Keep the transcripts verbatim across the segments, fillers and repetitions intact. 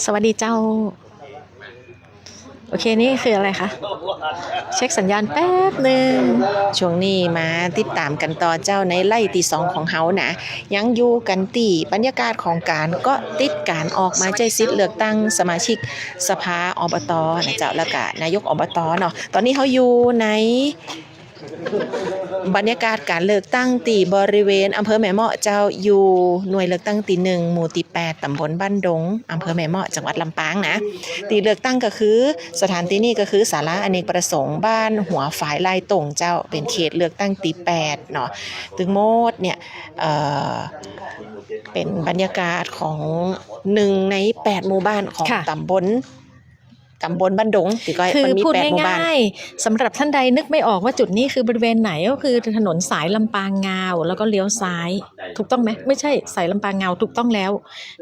สวัสดีเจ้า โอเค นี่คืออะไรคะ เช็คสัญญาณแป๊บหนึ่ง ช่วงนี้มาติดต๋ามกั๋นต่อเจ้า ในไล่ตี้สองของเฮานะ ยังอยู่กั๋นตี้บรรยากาศของก๋านเกาะติดก๋านออกมาใจ๊สิทธิ์เลือกตั้งสมาชิกสภา อบต นะเจ้า แล้วก็นายก อบต เนาะ ต๋อนนี้เฮาอยู่ใน บรรยากาศก๋านเลือกตั้งตี้บริเวณอำเภอแม่เมาะเจ้า อยู่หน่วยเลือกตั้งตี้หนึ่ง หมู่ตี้แปด ต๋ำบลบ้านดง อำเภอแม่เมาะ จังหวัดลำปางนะ ตี้เลือกตั้งก็คือ สถานตี้นี่ก็คือศาลาอเนกประสงค์บ้านหัวฝายลายต่งเจ้า เป๋นเขตเลือกตั้งตี้แปดเนาะ ตึงหมดเนี่ย เอ่อ เป๋นบรรยากาศของหนึ่งในแปดหมู่บ้านของ ค่ะ ต๋ำบล ต๋ำบลบ้านดง ตี้ก็ คือ มันมี พูด แปดหมู่บ้าน ง่ายๆ สำหรับท่านใดนึกไม่ออกว่าจุดนี้คือบริเวณไหน ก็คือถนนสายลำปางงาว แล้วก็เลี้ยวซ้าย ถูกต้องไหม ไม่ใช่ สายลำปางงาว ถูกต้องแล้ว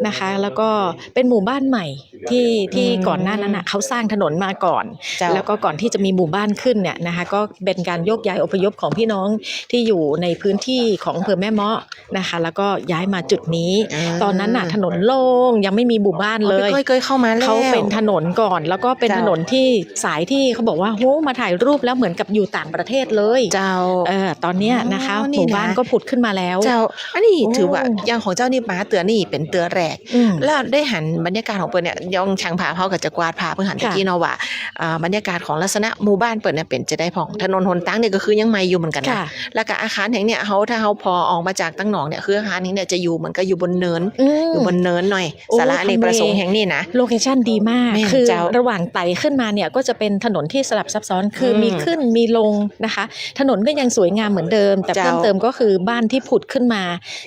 นะคะ แล้วก็เป็นหมู่บ้านใหม่ที่ ที่ อืม ก่อนหน้านั้นน่ะ เขาสร้างถนนมาก่อน เจ้า แล้วก็ก่อนที่จะมีหมู่บ้านขึ้นเนี่ยนะคะ ก็เป็นการโยกย้ายอพยพของพี่น้องที่อยู่ในพื้นที่ของอำเภอแม่เมาะ นะคะ แล้วก็ย้ายมาจุดนี้ อ่า ตอนนั้นน่ะ ถนนโล่ง ยังไม่มีหมู่บ้านเลย อ๋อ พี่ก้อยเคยเข้ามาแล้ว เขาเป็นถนนก่อน แล้วก็เป็น เจ้า ถนนที่สายที่เขาบอกว่า โห มาถ่ายรูปแล้วเหมือนกับอยู่ต่างประเทศเลย เจ้า เออ ตอนเนี้ยนะคะ อ๋อ นี่นะ หมู่บ้านก็ผุดขึ้นมาแล้ว เจ้า อันนี้ โอ้ ถือว่าอย่างของเจ้านี่มาเตื้อนี่เป๋นเตื้อแรก อืม แล้วได้หันบรรยากาศของเปิ้นเนี่ย อย่างช่างภาพเฮาก็จะกวาดภาพเปิ้นหัน ค่ะ ตะกี้เนาะว่า อ่า บรรยากาศของลักษณะหมู่บ้านเปิ้นเนี่ยเป๋นจะใดพ่อง ถนนหนตางเนี่ยก็คือยังใหม่อยู่เหมือนกั๋นนะ ค่ะ แล้วก็อาคารแห่งเนี่ย เฮา ถ้าเฮาผ่อออกมาจากตังหนองเนี่ย คืออาคารแห่งเนี่ยจะอยู่เหมือนกับอยู่บนเนิน อืม อยู่บนเนินหน่อย โอ้ ศาลาอเนกประสงค์แห่งนี้นะ ทำเล โลเคชั่นดีมาก แม่น คือ เจ้า ระหว่างไต่ขึ้นมาเนี่ยก็จะเป็นถนนที่สลับซับซ้อน คือ อืม มีขึ้นมีลงนะคะ ถนนก็ยังสวยงามเหมือนเดิม แต่ เจ้า เพิ่มเติมก็คือบ้านที่ผุดขึ้นมา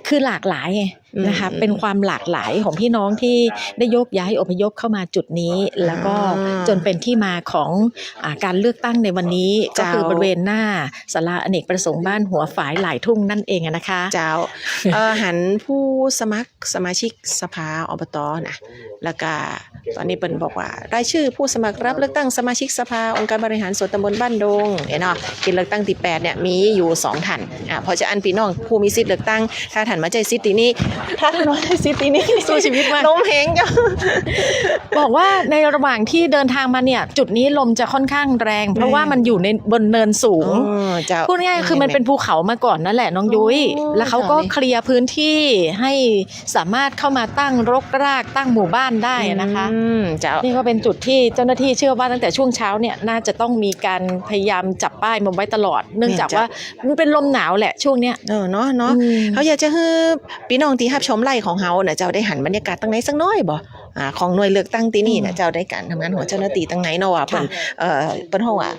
คือหลากหลายไง นะคะ อืม เป็นความหลากหลายของพี่น้องที่ได้โยกย้ายอพยพเข้ามาจุดนี้ แล้วก็ อ่า จนเป็นที่มาของ อ่า การเลือกตั้งในวันนี้ เจ้า ก็คือบริเวณหน้าศาลาอเนกประสงค์บ้านหัวฝายหลายทุ่งนั่นเองอะนะคะ เจ้า เอ่อ หันผู้สมัครสมาชิกสภา อบต นะ แล้วก็ตอนนี้เปิ้นบอกว่า รายชื่อผู้สมัครรับเลือกตั้งสมาชิกสภาองค์การบริหารส่วนตำบลบ้านดง เอ๋เนาะ เขตเลือกตั้งตี้แปดเนี่ย มีอยู่สองท่าน อ่า เพราะฉะนั้นพี่น้องผู้มีสิทธิ์เลือกตั้ง ถ้าท่านมาใจ๊สิทธิ์ตี้นี่ ถ้าท่านมาใจ๊สิทธิ์ตี้นี่ สู้ชีวิตมาก ลมแฮงเจ้า บอกว่าในระหว่างที่เดินทางมาเนี่ย จุดนี้ลมจะค่อนข้างแรง เพราะว่า แม่น มันอยู่ในบนเนินสูง อ๋อ เจ้า พูดง่ายๆ คือมันเป็นภูเขามาก่อนนั่นแหละน้องยุ้ย อ๋อ แล้วเขาก็ เจ้า นี่ เคลียร์พื้นที่ให้สามารถเข้ามาตั้งรกรากตั้งหมู่บ้านได้อะนะคะ อืม เจ้า นี่ก็เป็นจุดที่เจ้าหน้าที่เชื่อว่าตั้งแต่ช่วงเช้าเนี่ย น่าจะต้องมีการพยายามจับป้ายมาไว้ตลอด เนื่องจาก แม่นเจ้า ว่า มันเป็นลมหนาวแหละช่วงเนี้ย เออ เนาะ เนาะ อืม เฮาอยากจะหื้อพี่น้องตี้ฮับชมไลฟ์ของเฮาน่ะเจ้า ได้หันบรรยากาศตังในสักหน้อยบ่ อ่า ของหน่วยเลือกตั้งตี้นี่น่ะ อืม เจ้า ได้ก๋านทำงานของเจ้าหน้าตี้ตังในเนาะ ว่าเปิ้น ค่ะ เอ่อ เปิ้นฮ้องว่า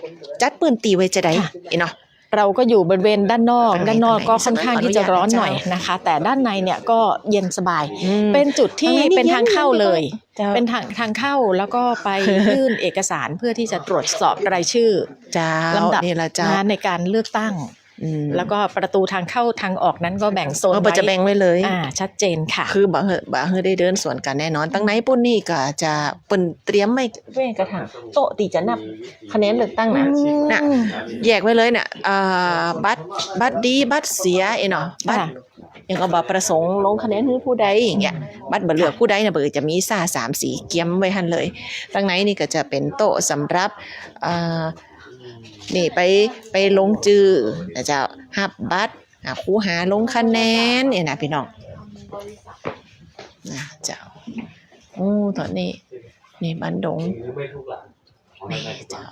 จัดพื้นตี้ไว้จะใด ค่ะ เนาะ เราก็อยู่บริเวณด้านนอก ข้างใน ด้านนอกก็ค่อนข้างที่จะร้อนหน่อยนะคะ ข้างใน แต่ด้านในเนี่ยก็เย็นสบาย อืม เป็นจุดที่ ข้างในนี่ เป็นทางเข้าเลย เย็นๆ เจ้า เป็นทาง ทางเข้า แล้วก็ไปยื่นเอกสารเพื่อที่จะตรวจสอบรายชื่อ เจ้า ลำดับ นี่แหละเจ้า นะ ในการเลือกตั้ง อืม แล้วก็ประตูทางเข้าทางออกนั้นก็แบ่งโซน เออ ไว้ จะแบ่งไว้เลย อ่า ชัดเจนค่ะ คือบ่หื้อ บ่หื้อได้เดินสวนกั๋นแน่นอน ตังในปู้นนี่ก็จะเปิ้นเตรียมไว้แม้กระทั่งโต๊ะตี้จะนับคะแนนเลือกตั้งนะ อืม น่ะ แยกไว้เลยเนี่ย เอ่อ บัตร บัตรดี บัตรเสีย เอ๋เนาะ บัตร ค่ะ อย่างก็บัตรประสงค์ลงคะแนนหื้อผู้ใดอย่างเงี้ย อืม บัตรบ่เลือกผู้ใดเนี่ย เปิ้นจะมีซ่าสามสีเกียมไว้หั้นเลย ตังในนี่ก็จะเป๋นโต๊ะสำหรับ เอ่อ นี่ไป ไปลงจื้อนะเจ้า ฮับบัตร อ่ะ คูหาลงคะแนนเนี่ยนะพี่น้อง นะเจ้า โอ้ ต๋อนนี้ นี่บ้านดง นี่เจ้า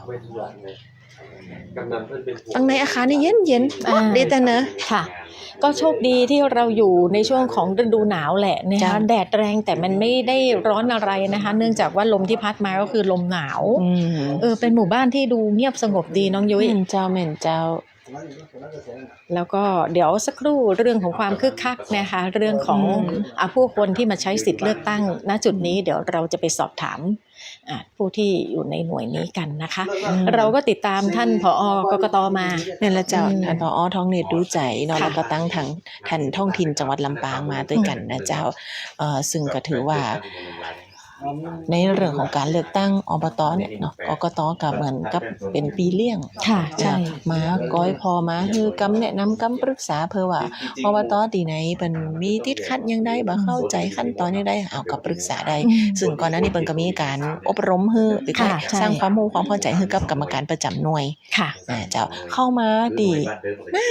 ตังในอาคารนี่เย็นๆ อ่า ดีแต่เนอะ ค่ะ ก็โชคดีที่เราอยู่ในช่วงของฤดูหนาวแหละนะคะ เจ้า แดดแรงแต่มันไม่ได้ร้อนอะไรนะคะ เนื่องจากว่าลมที่พัดมาก็คือลมหนาว อืม เออ เป็นหมู่บ้านที่ดูเงียบสงบดีน้องยุ้ย แม่นเจ้า แม่นเจ้า แล้วก็เดี๋ยวสักครู่เรื่องของความคึกคักนะคะ เรื่องของ อืม อ่ะ ผู้คนที่มาใช้สิทธิ์เลือกตั้ง ณ จุดนี้ เดี๋ยวเราจะไปสอบถาม อ่ะ ผู้ที่อยู่ในหน่วยนี้กันนะคะ อืม เราก็ติดตามท่าน ผอ กกต มา แม่นละเจ้า อืม ท่าน ผอ ทองเนตร ดูใจเนาะ ค่ะ แล้วก็ตั้งทาง ท่านท้องถิ่นจังหวัดลำปางมาด้วยกั๋นนะเจ้า อืม เอ่อ ซึ่งก็ถือว่า ในเรื่องของก๋านเลือกตั้ง อบต เนี่ยเนาะ กกต ก็เหมือนกับเป๋นปี้เลี้ยง ค่ะ ใช่ อ่า มาคอยผ่อ มาหื้อกำแนะนำกำปรึกษา เปื้อว่า อบต ตี้ไหนเปิ้นมีติดขัดอย่างใด บ่เข้าใจ๋ขั้นต๋อนอย่างใด เอาก็ปรึกษาได้ อืม ซึ่งก่อนหน้านี้เปิ้นก็มีก๋านอบรมหื้อ ค่ะ ใช่ สร้างความฮู้ความเข้าใจ๋หื้อกับกรรมการประจ๋ำหน่วย ค่ะ อ่า เจ้า เข้ามาตี้ หน้า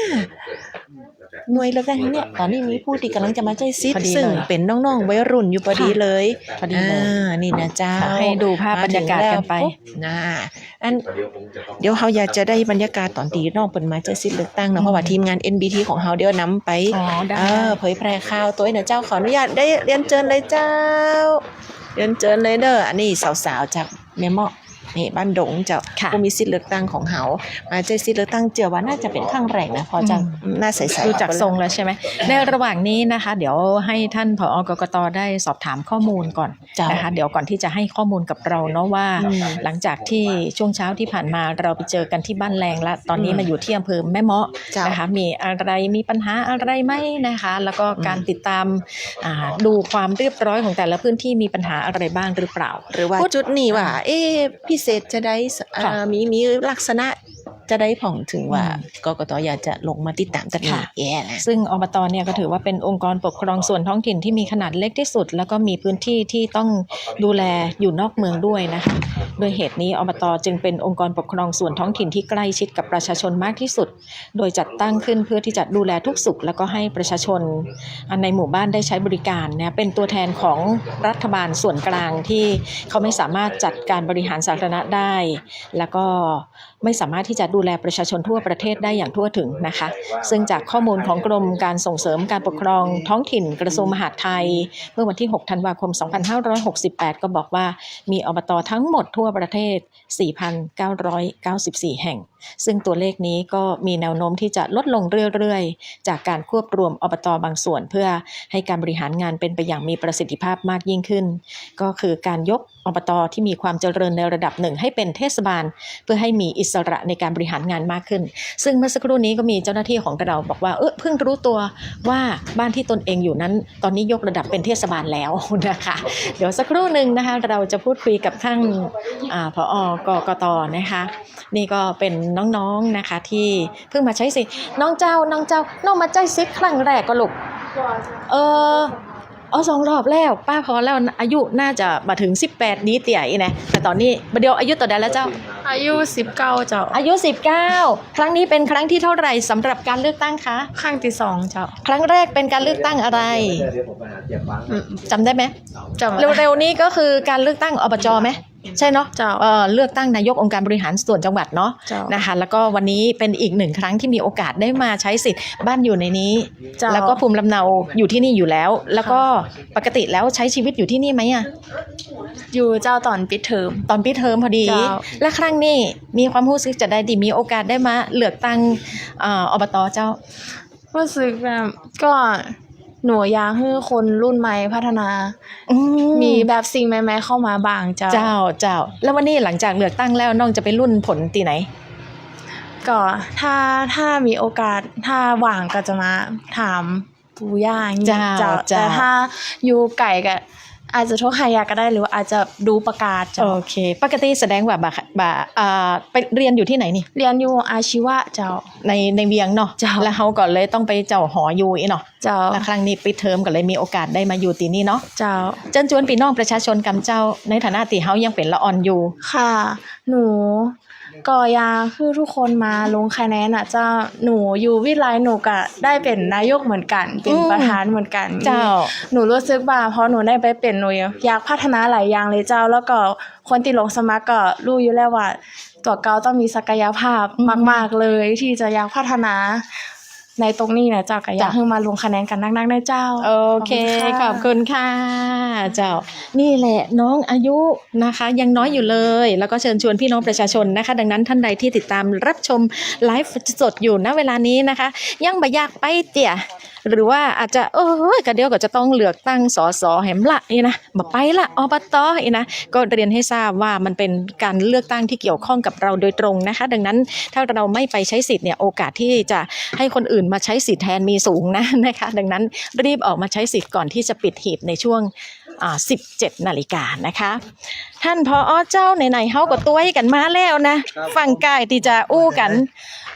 หน่วยเลือกตั้งเนี่ย ต๋อนนี้มีผู้ตี้ก่ำลังจะมาใจ๊สิทธิ์ พอดีเลย ซึ่งเป๋นน้องๆ วัยรุ่นอยู่พอดีเลย ค่ะ พอดีเลย อ่า นี่นะเจ้า ค่ะ หื้อดูภาพบรรยากาศกั๋นไป มาเถิงแล้วปุ๊บนะ อัน เดี๋ยวเฮาอยากจะได้บรรยากาศต๋อนตี้น้องเปิ้นมาใจ๊สิทธิ์เลือกตั้งเนาะ อืม เพราะว่าทีมงาน เอ็น บี ที ของเฮาเดี๋ยวนำไป อ๋อ ได้ เออ เผยแพร่ข่าวตวยนะเจ้า ขออนุญาตได้เรียนเจิญเลยเจ้า เรียนเจิญเลยเน่อ อันนี้สาวๆ จากแม่เมาะ นี่บ้านดงเจ้า ค่ะ ผู้มีสิทธิ์เลือกตั้งของเฮา มาใจ๊สิทธิ์เลือกตั้ง เจื้อว่าน่าจะเป๋นครั้งแรกนะ เพราะจะ อืม หน้าใสๆ ดูจากทรงแล้วใช่ไหม ในระหว่างนี้นะคะ เดี๋ยวให้ท่าน ผอ กกต ได้สอบถามข้อมูลก่อน เจ้า นะคะ เดี๋ยวก่อนที่จะให้ข้อมูลกับเราเนาะว่า อืม หลังจากที่ช่วงเช้าที่ผ่านมาเราไปเจอกันที่บ้านแลงแล้ว ตอนนี้ อืม มาอยู่ที่อำเภอแม่เมาะ เจ้า นะคะ มีอะไร มีปัญหาอะไรไหมนะคะ แล้วก็ อืม การติดตาม อ่า ดูความเรียบร้อยของแต่ละพื้นที่มีปัญหาอะไรบ้างหรือเปล่า หรือว่าจุดนี้ว่า เอ๊ะ พิเศษจะได้ อ่า ค่ะ มี มีลักษณะ จะได้ผ่องเถิงว่า อืม กกต อยากจะลงมาติดตามตรงนี้ ค่ะ แย่นะ ซึ่ง อบต เนี่ยก็ถือว่าเป็นองค์กรปกครองส่วนท้องถิ่นที่มีขนาดเล็กที่สุด แล้วก็มีพื้นที่ที่ต้องดูแลอยู่นอกเมืองด้วยนะคะ ด้วยเหตุนี้ อบต จึงเป็นองค์กรปกครองส่วนท้องถิ่นที่ใกล้ชิดกับประชาชนมากที่สุด โดยจัดตั้งขึ้นเพื่อที่จะดูแลทุกสุข แล้วก็ให้ประชาชนในหมู่บ้านได้ใช้บริการนะ เป็นตัวแทนของรัฐบาลส่วนกลางที่เขาไม่สามารถจัดการบริหารสาธารณะได้ แล้วก็ ไม่สามารถที่จะดูแลประชาชนทั่วประเทศได้อย่างทั่วถึงนะคะ ซึ่งจากข้อมูลของกรมการส่งเสริมการปกครองท้องถิ่นกระทรวงมหาดไทย เมื่อวันที่ หก ธันวาคม สองพันห้าร้อยหกสิบแปด ก็บอกว่ามี อบต ทั้งหมดทั่วประเทศ สี่พันเก้าร้อยเก้าสิบสี่ แห่ง ซึ่งตัวเลขนี้ก็มีแนวโน้มที่จะลดลงเรื่อยๆ จากการควบรวม อบต บางส่วน เพื่อให้การบริหารงานเป็นไปอย่างมีประสิทธิภาพมากยิ่งขึ้น ก็คือการยก อบต ที่มีความเจริญในระดับหนึ่งให้เป็นเทศบาล เพื่อให้มีอิสระในการบริหารงานมากขึ้น ซึ่งเมื่อสักครู่นี้ก็มีเจ้าหน้าที่ของเราบอกว่า เออ เพิ่งรู้ตัวว่าบ้านที่ตนเองอยู่นั้น ตอนนี้ยกระดับเป็นเทศบาลแล้วนะคะ เดี๋ยวสักครู่หนึ่งนะคะ เราจะพูดคุยกับท่าน อ่า ผอ กกต นะคะ นี่ก็เป็นน้องๆ นะคะ ที่เพิ่งมาใช้สิทธิ์ น้องเจ้า น้องเจ้า น้องมาใช้สิทธิ์ครั้งแรกก่อลูก เออ อ๋อ สองรอบแล้ว ป้าผ่อแล้ว อายุน่าจะบ่ถึงสิบแปดดีเตียอีนะ แต่ต๋อนนี้ บ่าเดี่ยวอายุเต้าใดแล้วเจ้า อายุสิบเก้าเจ้า อายุสิบเก้า ครั้งนี้เป็นครั้งที่เท่าไหร่สำหรับการเลือกตั้งคะ ครั้งที่สองเจ้า ครั้งแรกเป็นการเลือกตั้งอะไร อืม จ๋ำได้ไหม จ๋ำ เร็วๆ นี้ก็คือการเลือกตั้ง อบจ ไหม ใช่เนาะ เจ้า เอ่อ เลือกตั้งนายกองค์การบริหารส่วนจังหวัดเนาะ เจ้า นะคะ แล้วก็วันนี้เป็นอีกหนึ่งครั้งที่มีโอกาสได้มาใช้สิทธิ์ บ้านอยู่ในนี้ เจ้า แล้วก็ภูมิลำเนาอยู่ที่นี่อยู่แล้ว แล้วก็ ค่ะ ปกติแล้วใช้ชีวิตอยู่ที่นี่ไหมอะ อยู่เจ้า ต๋อนปิดเทอม ต๋อนปิดเทอมพอดี เจ้า และครั้งนี้มีความฮู้สึกจาใดตี้มีโอกาสได้มาเลือกตั้ง เอ่อ อบต เจ้า ฮู้สึกแบบ ก็ หนูอยากหื้อคนรุ่นใหม่พัฒนา อืม มีแบบสิ่งใหม่ๆ เข้ามาบ้างเจ้า เจ้า เจ้า แล้ววันนี้หลังจากเลือกตั้งแล้ว น้องจะไปลุ้นผลตี้ไหน ก็ถ้า ถ้ามีโอกาส ถ้าว่างก็จะมาถามปู่ย่าอย่างงี้ เจ้า เจ้า เจ้า แต่ถ้าอยู่ไกลก็อาจจะโทรหายายก็ได้ หรือว่าอาจจะดูประกาศเจ้า โอเค ปกติแสดงว่าบ่า บ่า อ่า ไปเรียนอยู่ที่ไหนนี่ เรียนอยู่อาชีวะเจ้า ใน ในเวียงเนาะ เจ้า แล้วเฮาก็เลยต้องไปเจ้าหออยู่อี้เนาะ เจ้า แล้วครั้งนี้ปิดเทอมก็เลยมีโอกาสได้มาอยู่ตี้นี่เนาะ เจ้า เชิญชวนปี้น้องประชาชนกำเจ้า ในฐานะตี้เฮายังเป๋นละอ่อนอยู่ ค่ะ หนูก็อยากหื้อทุกคนมาลงคะแนนน่ะเจ้า หนูอยู่วิทยาลัยหนูก็ได้เป๋นนายกเหมือนกั๋น เป๋น อืม ประธานเหมือนกั๋น เจ้า หนูฮู้สึกว่าพอหนูได้ไปเป๋น หนูอยากพัฒนาหลายอย่างเลยเจ้า แล้วก็คนตี้ลงสมัครก็ฮู้อยู่แล้วว่าตั๋วเก่าต้องมีศักยภาพ อืม มากๆ เลย ตี้จะอยากพัฒนา ในตรงนี้นะเจ้า ก็อยาก เจ้า หื้อมาลงคะแนนกั๋นนักๆ นะเจ้า โอเค ขอบคุณค่ะ ขอบคุณค่ะ เจ้า นี่แหละน้องอายุนะคะ ยังน้อยอยู่เลย แล้วก็เชิญชวนพี่น้องประชาชนนะคะ ดังนั้นท่านใดที่ติดตามรับชมไลฟ์สดอยู่ ณ เวลานี้นะคะ ยังบ่อยากไปเตี้ย หรือว่าอาจจะ เอ้ย กะเดี๋ยวก็จะต้องเลือกตั้ง สส แหมละอี้นะ บ่ไปละ อบต อี้นะ ก็เรียนให้ทราบว่ามันเป็นการเลือกตั้งที่เกี่ยวข้องกับเราโดยตรงนะคะ ดังนั้นถ้าเราไม่ไปใช้สิทธิ์เนี่ย โอกาสที่จะให้คนอื่นมาใช้สิทธิ์แทนมีสูงนะ นะคะ ดังนั้นรีบออกมาใช้สิทธิ์ก่อนที่จะปิดหีบในช่วง อ่า สิบเจ็ดนาฬิกานะคะ ท่าน ผอ เจ้า ไหนๆ เฮาก็ตวยกั๋นมาแล้วนะ ครับ ฟั่งก้ายตี้จะอู้กั๋น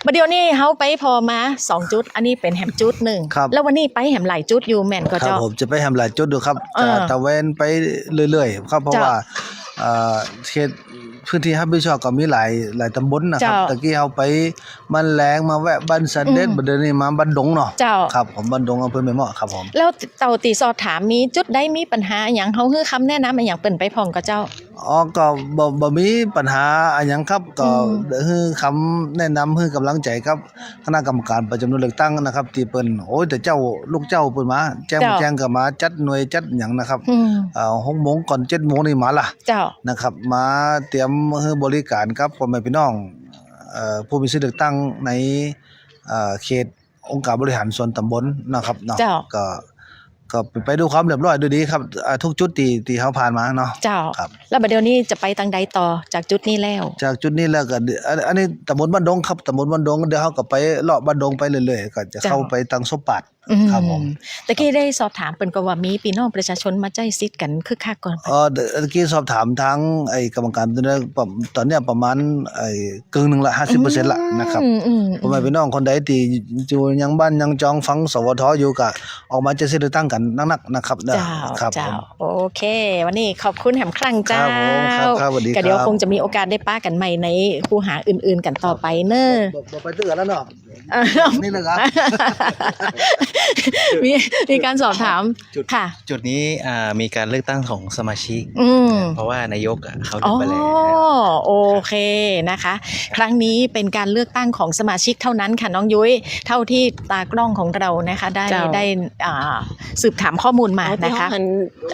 บ่าเดี่ยวนี้เฮาไปผ่อมาสองจุด อันนี้เป๋นแหมจุดนึ่ง ครับ แล้ววันนี้ไปแหมหลายจุดอยู่แม่นก่อ ครับ เจ้า ผมจะไปแหมหลายจุดอยู่ครับ เออ จะตระเวนไปเรื่อยๆ ครับ เพราะ เจ้า ว่า เอ่อ เขตพื้นที่ฮับผิดชอบก็มีหลาย หลายต๋ำบลนะครับ เจ้า ตะกี้เฮาไปบ้านแหลง มาแวะบ้านสะเด็ด อืม บ่าเดี่ยวนี้มาบ้านดงเนาะ เจ้า ครับผม บ้านดง อำเภอแม่เมาะครับผม แล้วเต้าตี้สอบถามมีจุดใดมีปัญหาอะหยัง เฮาหื้อคำแนะนำอะหยังเปิ้นไปพ่องก่อเจ้า อ๋อ ก็บ่ บ่มีปัญหาอะหยังครับ ก็ อืม หื้อคำแนะนำ หื้อก๋ำลังใจ๋กับคณะกรรมการประจำหน่วยเลือกตั้งนะครับ ตี้เปิ้น โอ้ย แต่เจ๊า ลูกเจ้าเปิ้นมา แจ้ง เจ้า แจ้งก็มาจัดหน่วยจัดหยังนะครับ อืม เอ่อ หกโมงก่อนเจ็ดโมงนี่มาละ เจ้า นะครับ มาเตรียมหื้อบริการกับพ่อแม่พี่น้อง เอ่อ ผู้มีสิทธิ์เลือกตั้งใน เอ่อ เขต องค์การบริหารส่วนต๋ำบลนะครับเนาะ เจ้า ก็ ก็เป๋นไปด้วยความเรียบร้อยด้วยดีครับ อ่า ทุกจุดตี้ ตี้เฮาผ่านมาเนาะ เจ้า ครับ แล้วบ่าเดี่ยวนี้จะไปตางใดต่อจากจุดนี้แล้ว จากจุดนี้แล้วก็ อัน อันนี้ต๋ำบลบ้านดงครับ ต๋ำบลบ้านดง เดี๋ยวเฮาก็ไปเลาะบ้านดงไปเรื่อยๆ ก็จะ เจ้า เข้าไปตางส้มปาด อืม ครับผม ตะกี้ได้สอบถามเปิ้นก่อว่ามีปี้น้องประชาชนมาใจ๊สิทธิ์กั๋นคึกคักก่อ อ๋อ เดี๋ยว ตะกี้สอบถามตางไอ้กรรมการต๋อนนี้ ต๋อนเนี้ยประมาณไอ้ เกิ่งนึ่งละ ห้าสิบเปอร์เซ็นต์ ละนะครับ อืม อืม พ่อแม่พี่น้องคนใดตี้อยู่ยังบ้านยังจองฟัง สวท อยู่ก็ออกมาใจ๊สิทธิ์เลือกตั้งกั๋นนักๆ นะครับ เจ้า ครับ เจ้า ผม โอเค วันนี้ขอบคุณแหมครั้ง ครับผม เจ้า ครับ ครับ สวัสดีครับ ก็เดี๋ยวคงจะมีโอกาสได้ปะกั๋นใหม่ในคูหาอื่นๆ กั๋นต่อไปเน่อ บ่ บ่ไปตึกกั๋นแล้วเนาะ เออ นี่เลยครับ มี มีก๋านสอบถาม จุด ค่ะ จุดนี้ อ่า มีก๋านเลือกตั้งของสมาชิก อืม เพราะว่านายกอะเขา อ๋อ เลือกไปแล้ว โอเคนะคะ ครั้งนี้เป๋นก๋านเลือกตั้งของสมาชิกเท่านั้นค่ะน้องยุ้ย เท่าตี้ตากล้องของเฮานะคะ ได้ เจ้า ได้ อ่า สืบถามข้อมูลมา อ๋อ ตี้ นะคะ เฮาหัน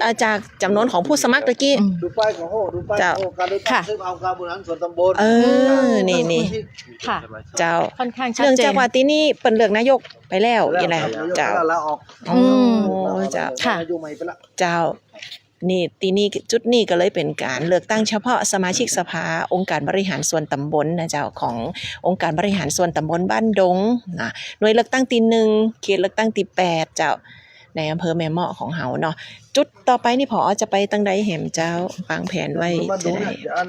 อ่า จากจ๋ำนวนของผู้สมัครตะกี้ อืม ดูป้ายของเฮา ดูป้าย เจ้า ของเฮา ก๋านเลือกตั้ง ค่ะ ซึ่งเอาองค์การบริหารส่วนต๋ำบล เออ นี่ นี่ ค่ะ เจ้า ค่อนข้างชัดเจน เนื่องจากว่าตี้นี่เปิ้นเลือกนายกไปแล้ว ไปแล้ว อี้แหละ ครับ เจ้า นายกไปแล้ว ลาออก อืม โอ้ เจ้า ค่ะ นายกใหม่ไปละ เจ้า นี่ ตี้นี่ จุดนี้ก็เลยเป๋นก๋านเลือกตั้งเฉพาะสมาชิกสภาองค์การบริหารส่วนต๋ำบลนะเจ้า ขององค์การบริหารส่วนต๋ำบลบ้านดงนะ หน่วยเลือกตั้งตี้หนึ่ง เขตเลือกตั้งตี้แปดเจ้า ในอำเภอแม่เมาะของเฮาเนาะ จุดต่อไปนี่ ผอ จะไปตางใดแหมเจ้า วางแผนไว้ บ้านดง จะได้ เนี่ย เดี๋ยวอัน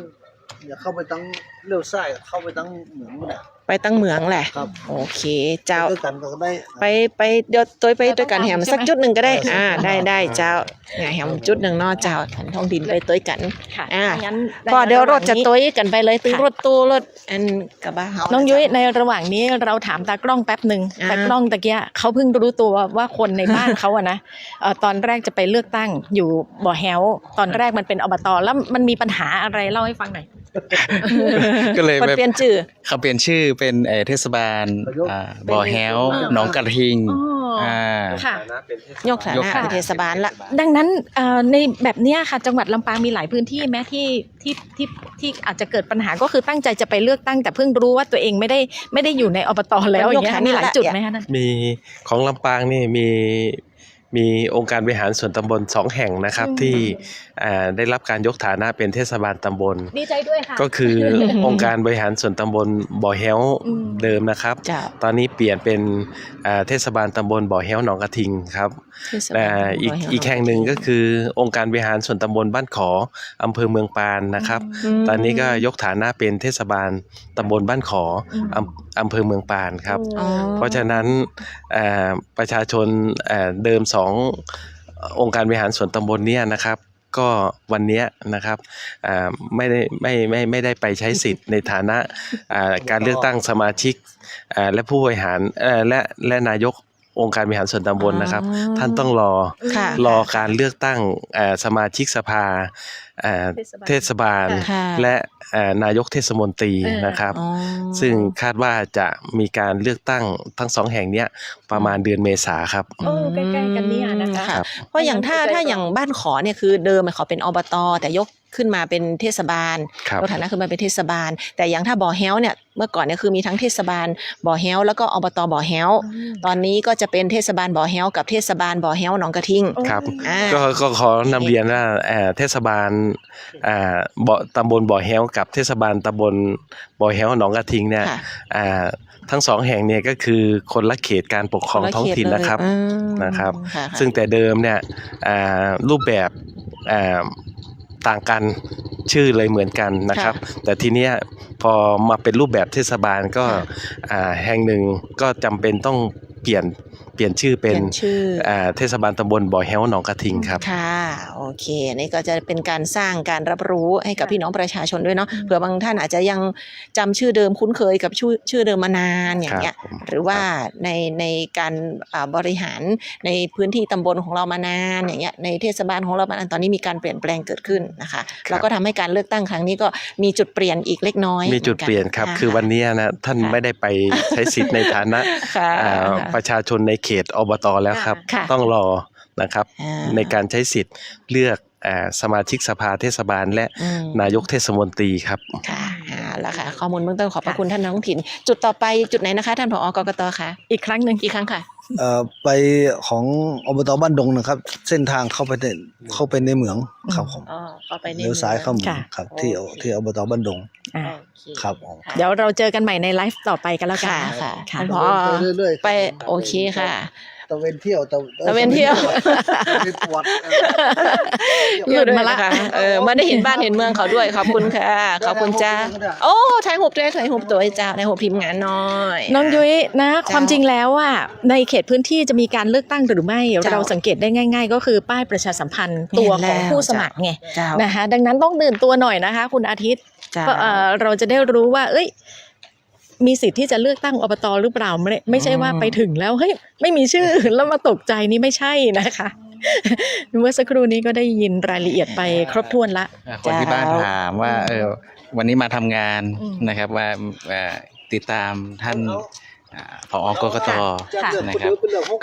เดี๋ยวเข้าไปตาง เลี้ยวซ้าย เข้าไปตางเหมืองนู่นน่ะ ไปตางเหมืองแหละ ครับ โอเคเจ้า ไปตวยกั๋นก็ได้ ไป ไป เดี๋ยวตวยไปตวยกั๋นแหมสักจุดนึ่งก็ได้ เออ อ่า ได้ ได้เจ้า เนี่ย แหมจุดนึ่งเนาะเจ้า ท่านท้องถิ่นไปตวยกั๋น ค่ะ อ่า ถ้างั้น เพราะเดี๋ยวรถจะตวยกั๋นไปเลย ตึง ค่ะ รถตู้ รถอันกระบะเฮา น้องยุ้ย นะเจ้า ในระหว่างนี้เราถามตากล้องแป๊บนึ่ง อ่า ตากล้องตะกี้เขาเพิ่งรู้ตัวว่าคนในบ้านเขาอะนะ เอ่อ ตอนแรกจะไปเลือกตั้งอยู่บ่อแฮ้ว ตอนแรกมันเป๋น อบต. แล้วมันมีปัญหาอะไร เล่าให้ฟังหน่อย ก็เลย เปิ้นเปลี่ยนจื้อ เขาเปลี่ยนจื้อเป๋น เอ่อ เทศบาล นายก อ่า บ่อแฮ้ว หนองกระทิง อ๋อ อ่า ค่ะ ยกฐานะ ยกฐานะ เป๋นเทศบาลละ ดังนั้น เอ่อ ในแบบเนี้ยค่ะ จังหวัดลำปางมีหลายพื้นที่ไหม ที่ ที่ ที่ ที่อาจจะเกิดปัญหา ก็คือตั้งใจจะไปเลือกตั้ง แต่เพิ่งรู้ว่าตัวเองไม่ได้ ไม่ได้อยู่ใน อบต. แล้วอย่างเงี้ย ยกฐานะ มีหลายจุดไหมคะท่าน มี ของลำปางนี่มี มีองค์การบริหารส่วนตำบลสองแห่งนะครับ อืม ตี้ อ่า ได้รับการยกฐานะเป็นเทศบาลตำบล ดีใจด้วยค่ะ ก็คือองค์การบริหารส่วนตำบลบ่อแฮ้ว อืม เดิมนะครับ เจ้า ตอนนี้เปลี่ยนเป็น อ่า เทศบาลตำบลบ่อแฮ้วหนองกระทิงครับ เทศบาล อ่า ตำบล อีก บ่อแฮ้ว อีกแห่งหนึ่ง หนองกระทิง ก็คือองค์การบริหารส่วนตำบลบ้านขอ อำเภอเมืองปานนะครับ อืม ตอนนี้ก็ยกฐานะเป็นเทศบาลตำบลบ้านขอ อืม อำ อำเภอเมืองปานครับ อ๋อ เพราะฉะนั้น เอ่อ ประชาชน เอ่อ เดิมสององค์การบริหารส่วนตำบลเนี่ยนะครับ ก็วันเนี้ยนะครับ อ่า ไม่ได้ ไม่ ไม่ ไม่ได้ไปใช้สิทธิ์ในฐานะ อ่า การเลือกตั้งสมาชิก อ่า และผู้บริหาร เอ่อ และ และนายกองค์การบริหารส่วนตำบลนะครับ อ๋อ ท่านต้องรอ ค่ะ รอการเลือกตั้ง เอ่อ สมาชิกสภา เอ่อ เทศบาล เทศบาล ค่ะ และ เอ่อ นายกเทศมนตรี เออ นะครับ อ๋อ ซึ่งคาดว่าจะมีการเลือกตั้งทั้งสองแห่งเนี้ยประมาณเดือนเมษาครับ โอ้ ใกล้ๆ กั๋นเนี่ยนะคะ ครับ เพราะอย่างถ้า ถ้าอย่างบ้านขอเนี่ย คือเดิมอะเขาเป็น อบต. แต่ยกขึ้นมาเป็นเทศบาล ครับ ยกฐานะขึ้นมาเป็นเทศบาล แต่อย่างถ้าบ่อแฮ้วเนี่ย เมื่อก่อนเนี่ยคือมีทั้งเทศบาลบ่อแฮ้ว แล้วก็ อบต. บ่อแฮ้ว อืม ตอนนี้ก็จะเป็นเทศบาลบ่อแฮ้วกับเทศบาลบ่อแฮ้วหนองกระทิง ครับ อ่า ก็ ก็ขอนำเรียนว่า เอ่อ เทศบาล อ่า บ่อ ตำบลบ่อแฮ้วกับเทศบาลตำบลบ่อแฮ้วหนองกระทิงเนี่ย ค่ะ อ่า ทั้งสองแห่งเนี่ยก็คือคนละเขตการปกครองท้องถิ่นนะครับ คนละเขตเลย อืม นะครับ ค่ะ ซึ่งแต่เดิมเนี่ย อ่า รูปแบบ อ่า ต่างกัน ชื่อเลยเหมือนกันนะครับ ค่ะ แต่ทีเนี้ยพอมาเป็นรูปแบบเทศบาลก็ ค่ะ อ่า แห่งหนึ่งก็จำเป็นต้องเปลี่ยน เปลี่ยนชื่อเป็น เปลี่ยนชื่อ อ่า เทศบาลตำบลบ่อแฮ้วหนองกระทิงครับ ค่ะ โอเค อันนี้ก็จะเป็นการสร้างการรับรู้ให้กับ ค่ะ พี่น้องประชาชนด้วยเนาะ อืม เผื่อบางท่านอาจจะยัง จำชื่อเดิมคุ้นเคยกับชื่อ ชื่อเดิมมานานอย่างเงี้ย ครับผม หรือว่า ครับ ใน ในการ อ่า บริหารในพื้นที่ตำบลของเรามานานอย่างเงี้ย ในเทศบาลของเรามานาน ตอนนี้มีการเปลี่ยนแปลงเกิดขึ้นนะคะ ครับ แล้วก็ทำให้การเลือกตั้งครั้งนี้ก็มีจุดเปลี่ยนอีกเล็กน้อย มีจุดเปลี่ยนครับ เหมือนกัน คือวันนี้นะ ท่าน ค่ะ ไม่ได้ไปใช้สิทธิ์ในฐานะ ค่ะ อ่า ประชาชนในเขต อบต แล้วครับ ค่ะ ต้องรอนะครับ อ่า ในการใช้สิทธิ์เลือก อ่า สมาชิกสภาเทศบาลและ อืม นายกเทศมนตรีครับ ค่ะ เอาละค่ะ ข้อมูลเบื้องต้นขอบพระ ค่ะ คุณท่านท้องถิ่น จุดต่อไปจุดไหนนะคะ ท่าน ผอ กกต คะ อีกครั้งหนึ่ง อีกครั้งค่ะ เอ่อ ไปของ อบต บ้านดงนะครับ เส้นทางเข้าไปใน เข้าไปในเหมืองครับผม อ๋อ เข้าไปในเหมือง เลี้ยวซ้ายเข้าเหมือง ค่ะ ครับ ที่ โอเค ที่ อบต บ้านดง อ่า โอเค ครับผม ค่ะ เดี๋ยวเราเจอกันใหม่ในไลฟ์ต่อไปกันแล้วกัน ค่ะ ค่ะ ค่ะ ท่านผอ เดินไปเรื่อยๆ ไป ครับผม โอเคค่ะ ตะเวนเที่ยว ตะ ตะเวนเที่ยว ตะเวนปวด เออ หยุดมาละ เออ มาได้เห็นบ้านเห็นเมืองเขาด้วย ขอบคุณค่ะ ขอบคุณจ้า โอ้ ถ่ายรูปด้วย ถ่ายรูปตัวเจ้า ถ่ายรูปทีมงานหน่อย น้องยุ้ยนะ เจ้า ความจริงแล้วอะ ในเขตพื้นที่จะมีการเลือกตั้งหรือไม่ เจ้า เราสังเกตได้ง่ายๆ ก็คือป้ายประชาสัมพันธ์ตัวของผู้สมัครไง เจ้า นะคะ ดังนั้นต้องตื่นตัวหน่อยนะคะ คุณอาทิตย์ เจ้า ก็ เอ่อ เราจะได้รู้ว่า เอ้ย มีสิทธิ์ที่จะเลือกตั้ง อบต หรือเปล่า ไม่ได้ ไม่ใช่ว่า อืม ไปถึงแล้ว เฮ้ย ไม่มีชื่อ แล้วมาตกใจนี่ไม่ใช่นะคะ เมื่อสักครู่นี้ก็ได้ยินรายละเอียดไปครบถ้วนละ อ่ะ คนที่บ้าน เจ้า ถามว่า อืม เออ วันนี้มาทำงาน อืม นะครับ ว่า เอ่อ ติดตามท่าน อ่า ผอ กกต ค่ะ นะครับ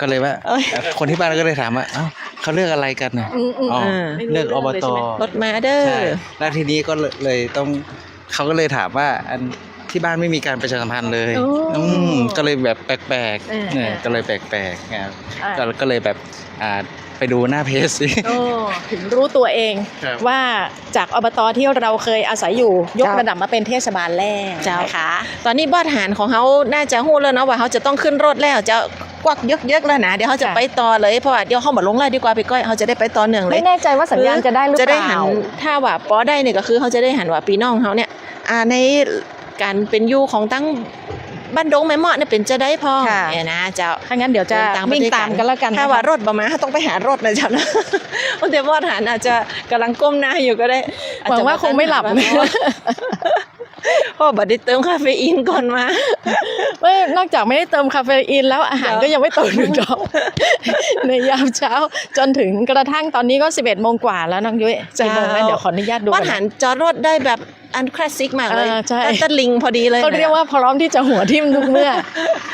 ก็เลยว่า เอ้ย เอ่อ คนที่บ้านก็เลยถามว่า เอ้า เขาเลือกอะไรกันน่ะ อืม อืม อ๋อ เออ เลือก อบต รถมาเด้อ ใช่ แล้วทีนี้ก็เลย เลยต้อง เขาก็เลยถามว่า อัน ที่บ้านไม่มีการประชาสัมพันธ์เลย โอ้ อืม ก็เลยแบบแปลกๆ เออ เนี่ย เออ ก็เลยแปลกๆ นะครับ อ่า ก็ ก็เลยแบบ อ่า ไปดูหน้าเพจสิ โอ้ ถึงรู้ตัวเอง ครับ ว่าจาก อบต ที่เราเคยอาศัยอยู่ ยก เจ้า ระดับมาเป็นเทศบาลแล้ว เจ้า นะคะ ตอนนี้บอดหานของเฮาน่าจะฮู้แล้วเนาะ ว่าเฮาจะต้องขึ้นรถแล้ว จะกวักเยิกๆ แล้วนะ เดี๋ยวเฮาจะ ค่ะ ไปต่อเลย เพราะว่าเดี๋ยวเฮาบ่ลงไลฟ์ดีกว่า ปี้ก้อย เฮาจะได้ไปต่อเนื่องเลย ไม่แน่ใจว่าสัญญาณจะได้หรือเปล่า จะได้หัน ถ้าว่าปอได้เนี่ยก็คือเฮาจะได้หันว่าปี้น้องเฮาเนี่ย อ่า ใน ก๋านเป๋นอยู่ของตังบ้านดงแม่เมาะเนี่ยเป๋นจาใดพ่อง ค่ะ เนี่ยนะเจ้า ถ้างั้นเดี๋ยวจะ เดินตามไป วิ่งตามกันแล้วกันนะคะ ถ้าว่ารถบ่มา ต้องไปหารถนะเจ้านะ แต่บอดหานอาจจะก่ำลังก้มหน้าอยู่ก็ได้ หวังว่าคงไม่หลับ อาจจะบ่ทันหา เพราะบ่ได้เติมคาเฟอีนก่อนมา ไม่ นอกจากไม่ได้เติมคาเฟอีนแล้ว อาหาร เจ้า ก็ยังไม่ตกหนึ่งดอก ในยามเช้า จนถึงกระทั่งตอนนี้ก็สิบเอ็ดโมงกว่าแล้วน้องยุ้ย เจ้า กี่โมงแล้ว เดี๋ยวขออนุญาตดูก่อนนะ บอดหานจอดรถได้แบบ อันคลาสสิกมากเลย เออ ใช่ ตะ ตะลิงพอดีเลย ก็เรียกว่าพร้อมที่จะหัวทิ่มทุกเมื่อ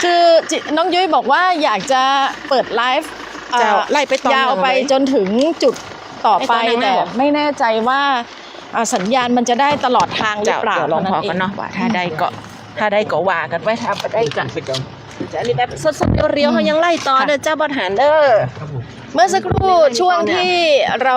คือจิ น้องยุ้ยบอกว่าอยากจะเปิดไลฟ์ เจ้า เอ่อ ไล่ไปต่อเนื่องเลย ยาวไปจนถึงจุดต่อไป ไล่ต่อเนื่อง แต่ไม่แน่ใจว่า อ่า สัญญาณมันจะได้ตลอดทางหรือเปล่า เจ้า เดี๋ยวลองพอกันเนาะ เท่านั้นเอง ว่าถ้าได้ก็ ถ้าได้ก็ว่ากันไป ถ้าบ่ได้ก็ อันนี้แบบสดๆ เรียวๆ อืม เฮายังไล่ต่อ ค่ะ เด้อเจ้า บอดหานเด้อ ครับผม เมื่อสักครู่ช่วงที่เรา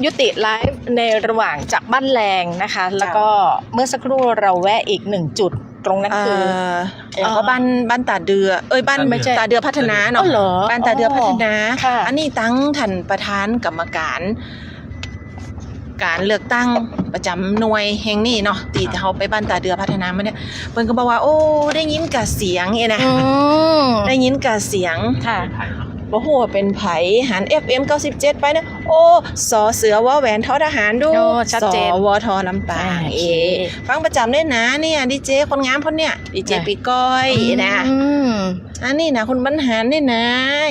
ยุติไลฟ์ในระหว่างจากบ้านแลงนะคะ เจ้า แล้วก็เมื่อสักครู่เราแวะอีกหนึ่งจุด ตรงนั้นคือ เอ่อ เอ่อ ก็บ้าน บ้านต๋าเดือ เอ้ย บ้าน ไม่ใช่ ต๋าเดือพัฒนาเนาะ อ๋อเหรอ บ้านต๋าเดือพัฒนา อ๋อ ค่ะ อันนี้ตังท่านประธานกรรมการ ก๋านเลือกตั้งประจ๋ำหน่วยแห่งนี้เนาะ ตี้ ค่ะ เฮาไปบ้านต๋าเดือพัฒนามาเนี่ย เปิ้นก็บอกว่า โอ้ ได้ยินก่าเสียงเนี่ยนะ อืม ได้ยินก่าเสียง ค่ะ บ่ฮู้ว่าเป๋นใผ หัน เอฟเอ็ม เก้าสิบเจ็ดไปเนี่ย โอ้ สอเสือ วอแหวน ทอทหาร ดู โอ้ ชัดเจน สวท ลำปาง อ่า โอเค เอ ฟังประจ๋ำเลยนะเนี่ย ดีเจคนงามคนเนี่ย ดีเจ อ่ะ ปี้ก้อยนะ อืม อันนี้นะ คุณบรรหารนี่นะ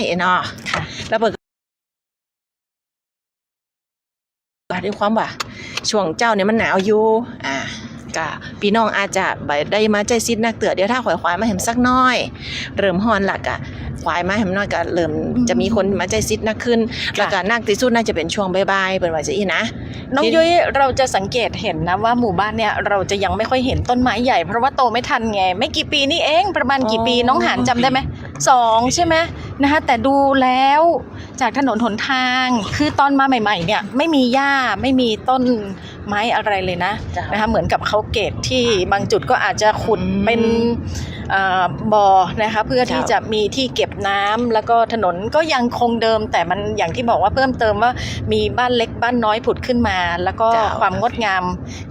เอ เนาะ ค่ะ แล้วเปิ้น ก็ด้วยความว่าช่วงเจ๊าเนี่ยมันหนาวอยู่ อ่า ก็ปี้น้องอาจจะบ่ได้มาใจ๊สิทธิ์นักเตื้อ เดี๋ยวถ้าขวายๆ มาแหมสักหน้อย เริ่มฮ้อนละก็ขวายมาแหมหน้อยก็เริ่ม อืม จะมีคนมาใจ๊สิทธิ์นักขึ้น ค่ะ แล้วก็นักตี้สุดน่าจะเป๋นช่วงบ่ายๆ เปิ้นว่าจะอี้นะ น้องยุ้ย เราจะสังเกตเห็นนะว่าหมู่บ้านเนี่ยเราจะยังไม่ค่อยเห็นต้นไม้ใหญ่ เพราะว่าโตไม่ทันไง ไม่กี่ปีนี่เอง ประมาณกี่ปี อ๋อ น้องหานจ๋ำได้ไหม สองใช่ไหม นะคะ แต่ดูแล้ว จากถนนหนทาง คือตอนมาใหม่ๆ เนี่ย ไม่มีหญ้า ไม่มีต้นไม้อะไรเลยนะ เจ้า นะคะ เหมือนกับเขาเกตที่บางจุดก็อาจจะขุด อืม เป็น เอ่อ เอ่อ บ่อนะคะ เพื่อที่ เจ้า จะมีที่เก็บน้ำ แล้วก็ถนนก็ยังคงเดิม แต่มันอย่างที่บอกว่าเพิ่มเติมว่ามีบ้านเล็กบ้านน้อยผุดขึ้นมา แล้วก็ เจ้า ความงดงาม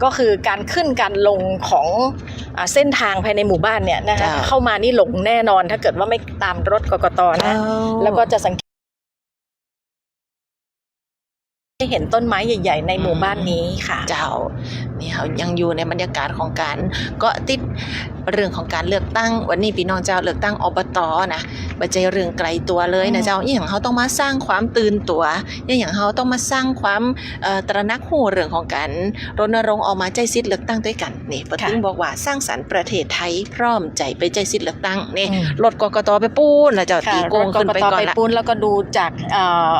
ก็คือการขึ้นการลงของ อ่า เส้นทางภายในหมู่บ้านเนี่ยนะคะ เจ้า เข้ามานี่หลงแน่นอน ถ้าเกิดว่าไม่ตามรถ กกต นะ เจ้า แล้วก็จะสังเกต ได้เห็นต้นไม้ใหญ่ๆ ในหมู่บ้านนี้ค่ะ เจ้า นี่เฮายังอยู่ในบรรยากาศของการเกาะติดเรื่องของการเลือกตั้ง วันนี้ปี้น้องเจ้า เลือกตั้ง อบต นะ บ่ใจ้เรื่องไกลตั๋วเลยนะเจ้า อืม อิหยังเฮาต้องมาสร้างความตื่นตั๋ว อิหยังเฮาต้องมาสร้างความ เอ่อ ตระหนักฮู้เรื่องของการรณรงค์ออกมาใจ๊สิทธิ์เลือกตั้งตวยกั๋น นี่ เปิ้น ค่ะ เปิ้นบอกว่าสร้างสรรค์ประเทศไทย พร้อมใจ๋ไปใจ๊สิทธิ์เลือกตั้ง นี่ อืม รถ กกต ไปปู๊นนะเจ้า ค่ะ ตีโก้งขึ้นไปก่อนละ รถ กกต ไปปู๊น แล้วก็ดูจาก เอ่อ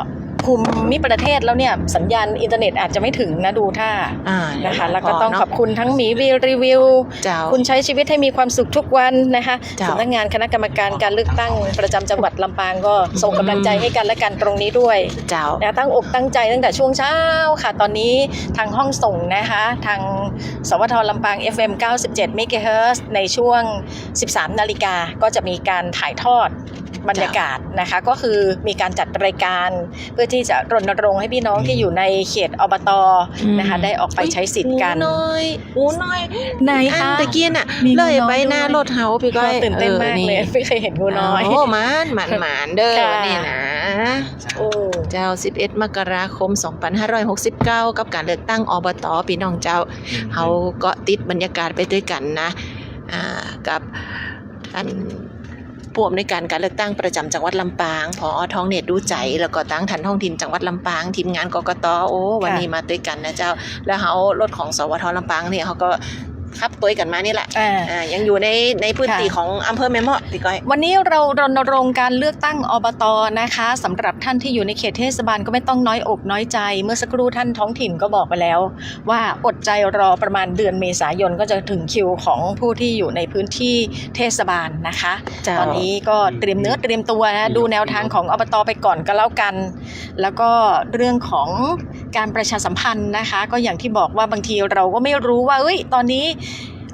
ภูมิประเทศแล้วเนี่ย สัญญาณอินเทอร์เน็ตอาจจะไม่ถึงนะ ดูท่า อ่า นะคะ แล้วก็ต้องขอบคุณทั้งหมีวีรีวิว เจ้า คุณใช้ชีวิตให้มีความสุขทุกวันนะคะ เจ้า สำนักงานคณะกรรมการการเลือกตั้งประจำจังหวัดลำปางก็ส่งกำลังใจให้กันและกันตรงนี้ด้วย เจ้า นะ ตั้งอกตั้งใจตั้งแต่ช่วงเช้าค่ะ ตอนนี้ทางห้องส่งนะคะ ทาง สวท ลำปาง เอฟเอ็ม เก้าสิบเจ็ด เมกะเฮิรตซ์ ในช่วง สิบสามนาฬิกา ก็จะมีการถ่ายทอดบรรยากาศนะคะ เจ้า ก็คือมีการจัดรายการเพื่อที่จะรณรงค์ให้พี่น้องที่อยู่ในเขต อบต นะคะ อืม ได้ออกไปใช้สิทธิ์กั๋น อุ๊ย หนูน้อย หนูน้อย ไหนคะ อันตะกี้น่ะ มีหนูน้อย เลยไปหน้ารถเฮา ปี้ก้อย ตื่นเต้นมากเลย เออ นี่ ไม่เคยเห็นหนูน้อย โอ้ หมาน หมาน หมานเด้อ ค่ะ วันนี้นะ โอ้ เจ้า สิบเอ็ดมกราคมสองพันห้าร้อยหกสิบเก้า กับการเลือกตั้ง อบต ปี้น้องเจ้า อืม เฮาเกาะติดบรรยากาศไปตวยกั๋นนะ อ่า กับท่านผู้อำนวยการการเลือกตั้งประจำจังหวัดลำปาง ผอ. ทองเนตร ดูใจ แล้วก็ตังท่านท้องถิ่นจังหวัดลำปาง ทีมงาน กกต. โอ้ วันนี้ ค่ะ มาตวยกั๋นนะเจ้า แล้วเฮา รถของ สวท ลำปางนี่ เฮาก็ ขับตวยกั๋นมานี่แหละ อ่า อ่า ยังอยู่ใน ในพื้นที่ ค่ะ ของอำเภอแม่เมาะ ปี้ก้อย วันนี้เรารณรงค์การเลือกตั้ง อบต นะคะ สำหรับท่านที่อยู่ในเขตเทศบาลก็ไม่ต้องน้อยอกน้อยใจ เมื่อสักครู่ท่านท้องถิ่นก็บอกไปแล้วว่าอดใจรอประมาณเดือนเมษายนก็จะถึงคิวของผู้ที่อยู่ในพื้นที่เทศบาลนะคะ เจ้า ตอนนี้ก็เตรียมเนื้อเตรียมตัวนะ ดูแนวทางของ อบต ไปก่อนก็แล้วกัน แล้วก็เรื่องของการประชาสัมพันธ์นะคะ ก็อย่างที่บอกว่าบางทีเราก็ไม่รู้ว่า เอ้ย ตอนนี้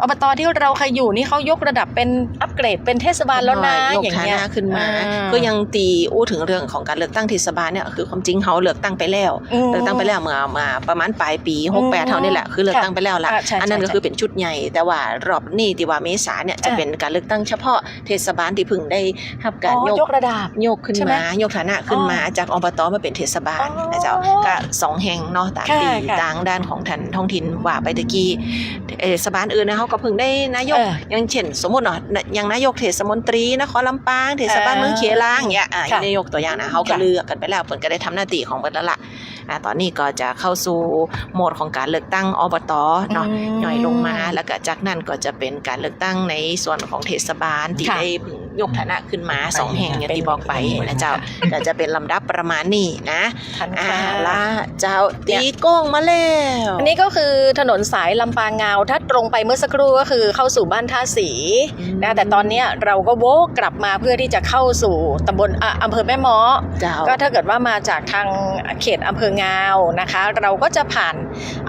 อบต ที่เราเคยอยู่นี่เขายกระดับเป็น อัปเกรดเป็นเทศบาลแล้วนะ ยกฐานะขึ้นมา อย่างเงี้ย อ่า คือยังตี้อู้ถึงเรื่องของการเลือกตั้งเทศบาลเนี่ย คือความจริงเฮาเลือกตั้งไปแล้ว อืม เลือกตั้งไปแล้วเมื่อ เมื่อประมาณปลายปี๋ อืม หกแปด เฮานี่แหละ คือเลือกตั้งไปแล้วล่ะ ค่ะ อ่า ใช่ อันนั้น ใช่ ก็คือเป๋นชุดใหญ่ แต่ว่ารอบนี้ตี้ว่าเมษาเนี่ย จะ อ่า เป๋นการเลือกตั้งเฉพาะเทศบาลตี้เพิ่งได้ ฮับก๋าน อ๋อ ยก ยกระดับ ยกขึ้นมา ใช่ไหม ยกฐานะขึ้นมา อ๋อ จาก อบต มาเป๋นเทศบาล อ๋อ นะเจ้า ก็สองแห่งเนาะ ต๋าม ค่ะ ตี้ ค่ะ ตางด้านของท่านท้องถิ่นว่าไปตะกี้ เทศบาลอื่นนะ เฮาก็เพิ่งได้นายก เออ อย่างเช่น สมมุติเนาะ อย่างนายกเทศมนตรีนครลำปาง เทศบาล เออ เมืองเขลาง อย่างเงี้ย อ่า ค่ะ นี่ยกตั๋วอย่างนะ เฮาก็ ค่ะ เลือกกั๋นไปแล้ว เปิ้นก็ได้ทำหน้าตี้ของเปิ้นแล้วล่ะ อ่า ตอนนี้ก็จะเข้าสู่โหมดของการเลือกตั้ง อบต เนาะ อืม ย่อยลงมา แล้วก็จากนั้นก็จะเป๋นการเลือกตั้งในส่วนของเทศบาลตี้ ค่ะ ได้เพิ่งยกฐานะขึ้นมา ไป สองแห่ง ค่ะ อย่างตี้บอกไป ไป นะเจ้า ค่ะ ก็จะเป๋นลำดับประมาณนี้นะ ทันค่ะ อ่า ละเจ้า เดี๋ยว ตีโก้งมาแล้ว อันนี้ก็คือถนนสายลำปางงาว ถ้าตรงไปเมื่อสักครู่ก็คือเข้าสู่บ้านท่าสี อืม นะ แต่ตอนเนี้ยเราก็วกกลับมาเพื่อที่จะเข้าสู่ตำบล อ่ะ อำเภอแม่เมาะ เจ้า ก็ถ้าเกิดว่ามาจากทางเขตอำเภองาวนะคะ เราก็จะผ่าน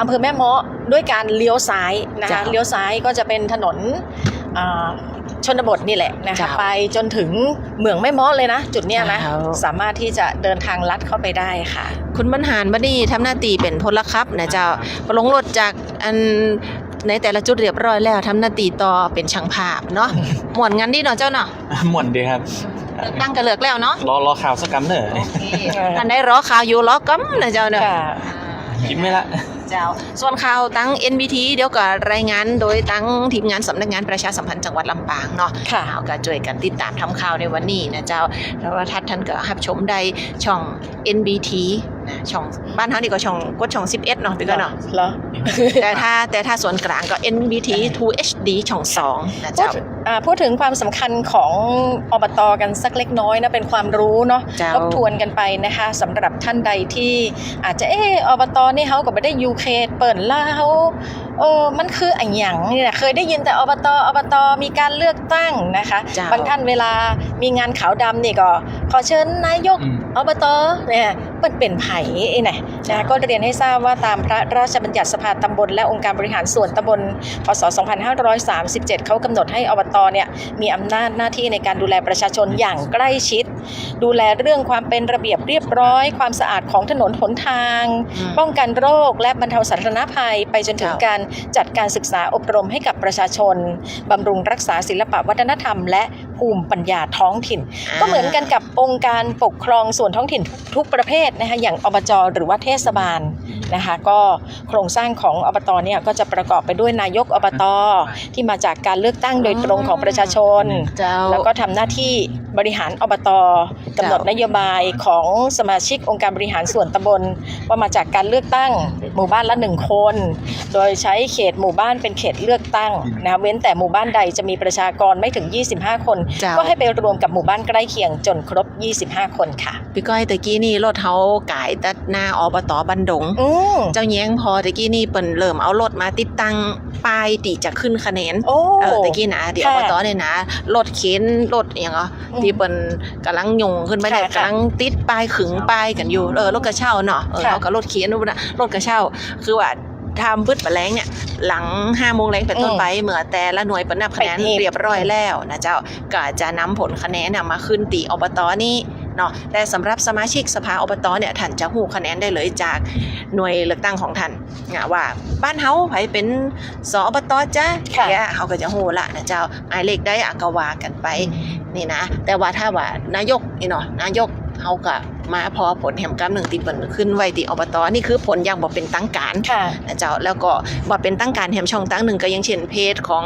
อำเภอแม่เมาะด้วยการเลี้ยวซ้ายนะคะ เจ้า เลี้ยวซ้ายก็จะเป็นถนน อ่า ชนบทนี่แหละนะคะ เจ้า ไปจนถึงเหมืองแม่เมาะเลยนะ จุดเนี้ยนะ เจ้า สามารถที่จะเดินทางลัดเข้าไปได้ค่ะ คุณบรรหารบัดนี้ทำหน้าตี้เป๋นพลขับนะเจ้า พอลงรถจากอันในแต่ละจุดเรียบร้อยแล้ว ทำหน้าตี้ต่อเป๋นช่างภาพเนาะ ม่วนกั๋นดีเนาะเจ้าเนาะ ม่วนดีครับ เลือกตั้งก็เลือกแล้วเนาะ รอ รอข่าวสักกำเน่อ โอเค ท่านได้รอข่าวอยู่ รอกำนะเจ้าเนาะ ค่ะ พิมพ์ไว้ละ เจ้า ส่วนข่าวตัง เอ็นบีที เดี๋ยวก็รายงานโดยตังทีมงานสำนักงานประชาสัมพันธ์จังหวัดลำปางเนาะ ค่ะ เฮาก็จ้วยกั๋นติดต๋ามทำข่าวในวันนี้นะเจ้า โทรทัศน์ท่านก็ฮับชมได้ช่อง เอ็นบีที นะ ช่อง บ้านเฮานี่ก็ช่อง กดช่องสิบเอ็ดเนาะ พี่ก้อยเนาะ เหรอ แต่ถ้า แต่ถ้าส่วนกลางก็ เอ็นบีที ทูเอชดี ช่องสองนะเจ้า พูด อ่า พูดถึงความสำคัญของ อบต กันสักเล็กน้อยนะ เป็นความรู้เนาะ เจ้า ทบทวนกันไปนะคะ สำหรับท่านใดที่อาจจะ เอ๊ะ อบต นี่เฮาก็บ่ได้อยู่เขตเปิ้นละ เฮา เออ มันคืออะหยังนี่นะ เคยได้ยินแต่ อบต อบต มีการเลือกตั้งนะคะ เจ้า บางท่านเวลามีงานขาวดำนี่ก็ ขอเชิญนายก อืม อบต เนี่ย เปิ้นเป๋นใผ เอ๊ะ นะ นะ ก็เรียนให้ทราบว่าตามพระราชบัญญัติสภาตำบลและองค์การบริหารส่วนตำบล พ.ศ. สองพันห้าร้อยสามสิบเจ็ด เขากำหนดให้ อบต. เนี่ย มีอำนาจหน้าที่ในการดูแลประชาชนอย่างใกล้ชิด ดูแลเรื่องความเป็นระเบียบเรียบร้อย ความสะอาดของถนนหนทาง อืม ป้องกันโรคและบรรเทาสาธารณภัย ไปจนถึง เจ้า การจัดการศึกษาอบรมให้กับประชาชน บำรุงรักษาศิลปะวัฒนธรรม และภูมิปัญญาท้องถิ่น อ่า ก็เหมือนกันกับองค์การปกครองส่วนท้องถิ่นทุกประเภทนะคะ อย่าง อบจ. หรือว่าเทศบาลนะคะ ก็โครงสร้างของ อบต. เนี่ยก็จะประกอบไปด้วยนายก อบต. ที่มาจากการเลือกตั้งโดยตรงของประชาชน เจ้า แล้วก็ทำหน้าที่บริหาร อบต. กำหนดนโยบายของสมาชิกองค์การบริหารส่วนตำบล ว่ามาจากการเลือกตั้งหมู่บ้านละหนึ่งคน โดยใช้เขตหมู่บ้านเป็นเขตเลือกตั้งนะ เว้นแต่หมู่บ้านใดจะมีประชากรไม่ถึงยี่สิบห้าคน เจ้า ก็ให้ไปรวมกับหมู่บ้านใกล้เคียงจนครบยี่สิบห้าคนค่ะ ปี้ก้อย ตะกี้นี่รถเฮาก๋ายตัดหน้า อบต. บ้านดง อืม เจ้าแยง พอตะกี้นี่เปิ้นเริ่มเอารถมาติดตั้งป้ายตี้จะขึ้นคะแนน โอ้ เออ ตะกี้นะ ตี้ ค่ะ อบต. เนี่ยนะ รถเข็น รถอะหยังก็ อืม ตี้เปิ้นก่ำลังโยงขึ้นไปเนี่ย ค่ะ ก่ำลังติดป้าย ขึงป้ายกั๋นอยู่ เออ รถกระเช้าเนาะ เออ ค่ะ เฮาก็รถเข็นนะ รถกระเช้า คือว่าถ้าปึดปะแลงเนี่ย หลังห้าโมงแลงเป๋นต้นไป อืม เมื่อแต่ละหน่วยเปิ้นนับคะแนน ไปอีก เรียบร้อยแล้วนะเจ้า ก็จะนำผลคะแนนน่ะมาขึ้นตี้ อบต. นี่เนาะ แต่สำหรับสมาชิกสภา อบต. เนี่ย ท่านจะฮู้คะแนนได้เลยจากหน่วยเลือกตั้งของท่าน เนี่ย ว่าบ้านเฮาใผเป๋น ส.อบต. จ๊ะ ค่ะ เนี่ย เฮาก็จะฮู้ละนะเจ้า หมายเลขใดอะก็ว่ากั๋นไป อืม นี่นะ แต่ว่าถ้าว่านายกนี่เนาะ นายกเฮาก็มาผ่อผลแหมกำนึ่งตี้เปิ้นขึ้นไว้ตี้ อบต. นี่คือผลอย่างบ่เป๋นตางก๋าน ค่ะ นะเจ้า แล้วก็บ่เป๋นตางก๋านแหมช่องตางนึ่ง ก็อย่างเช่นเพจของ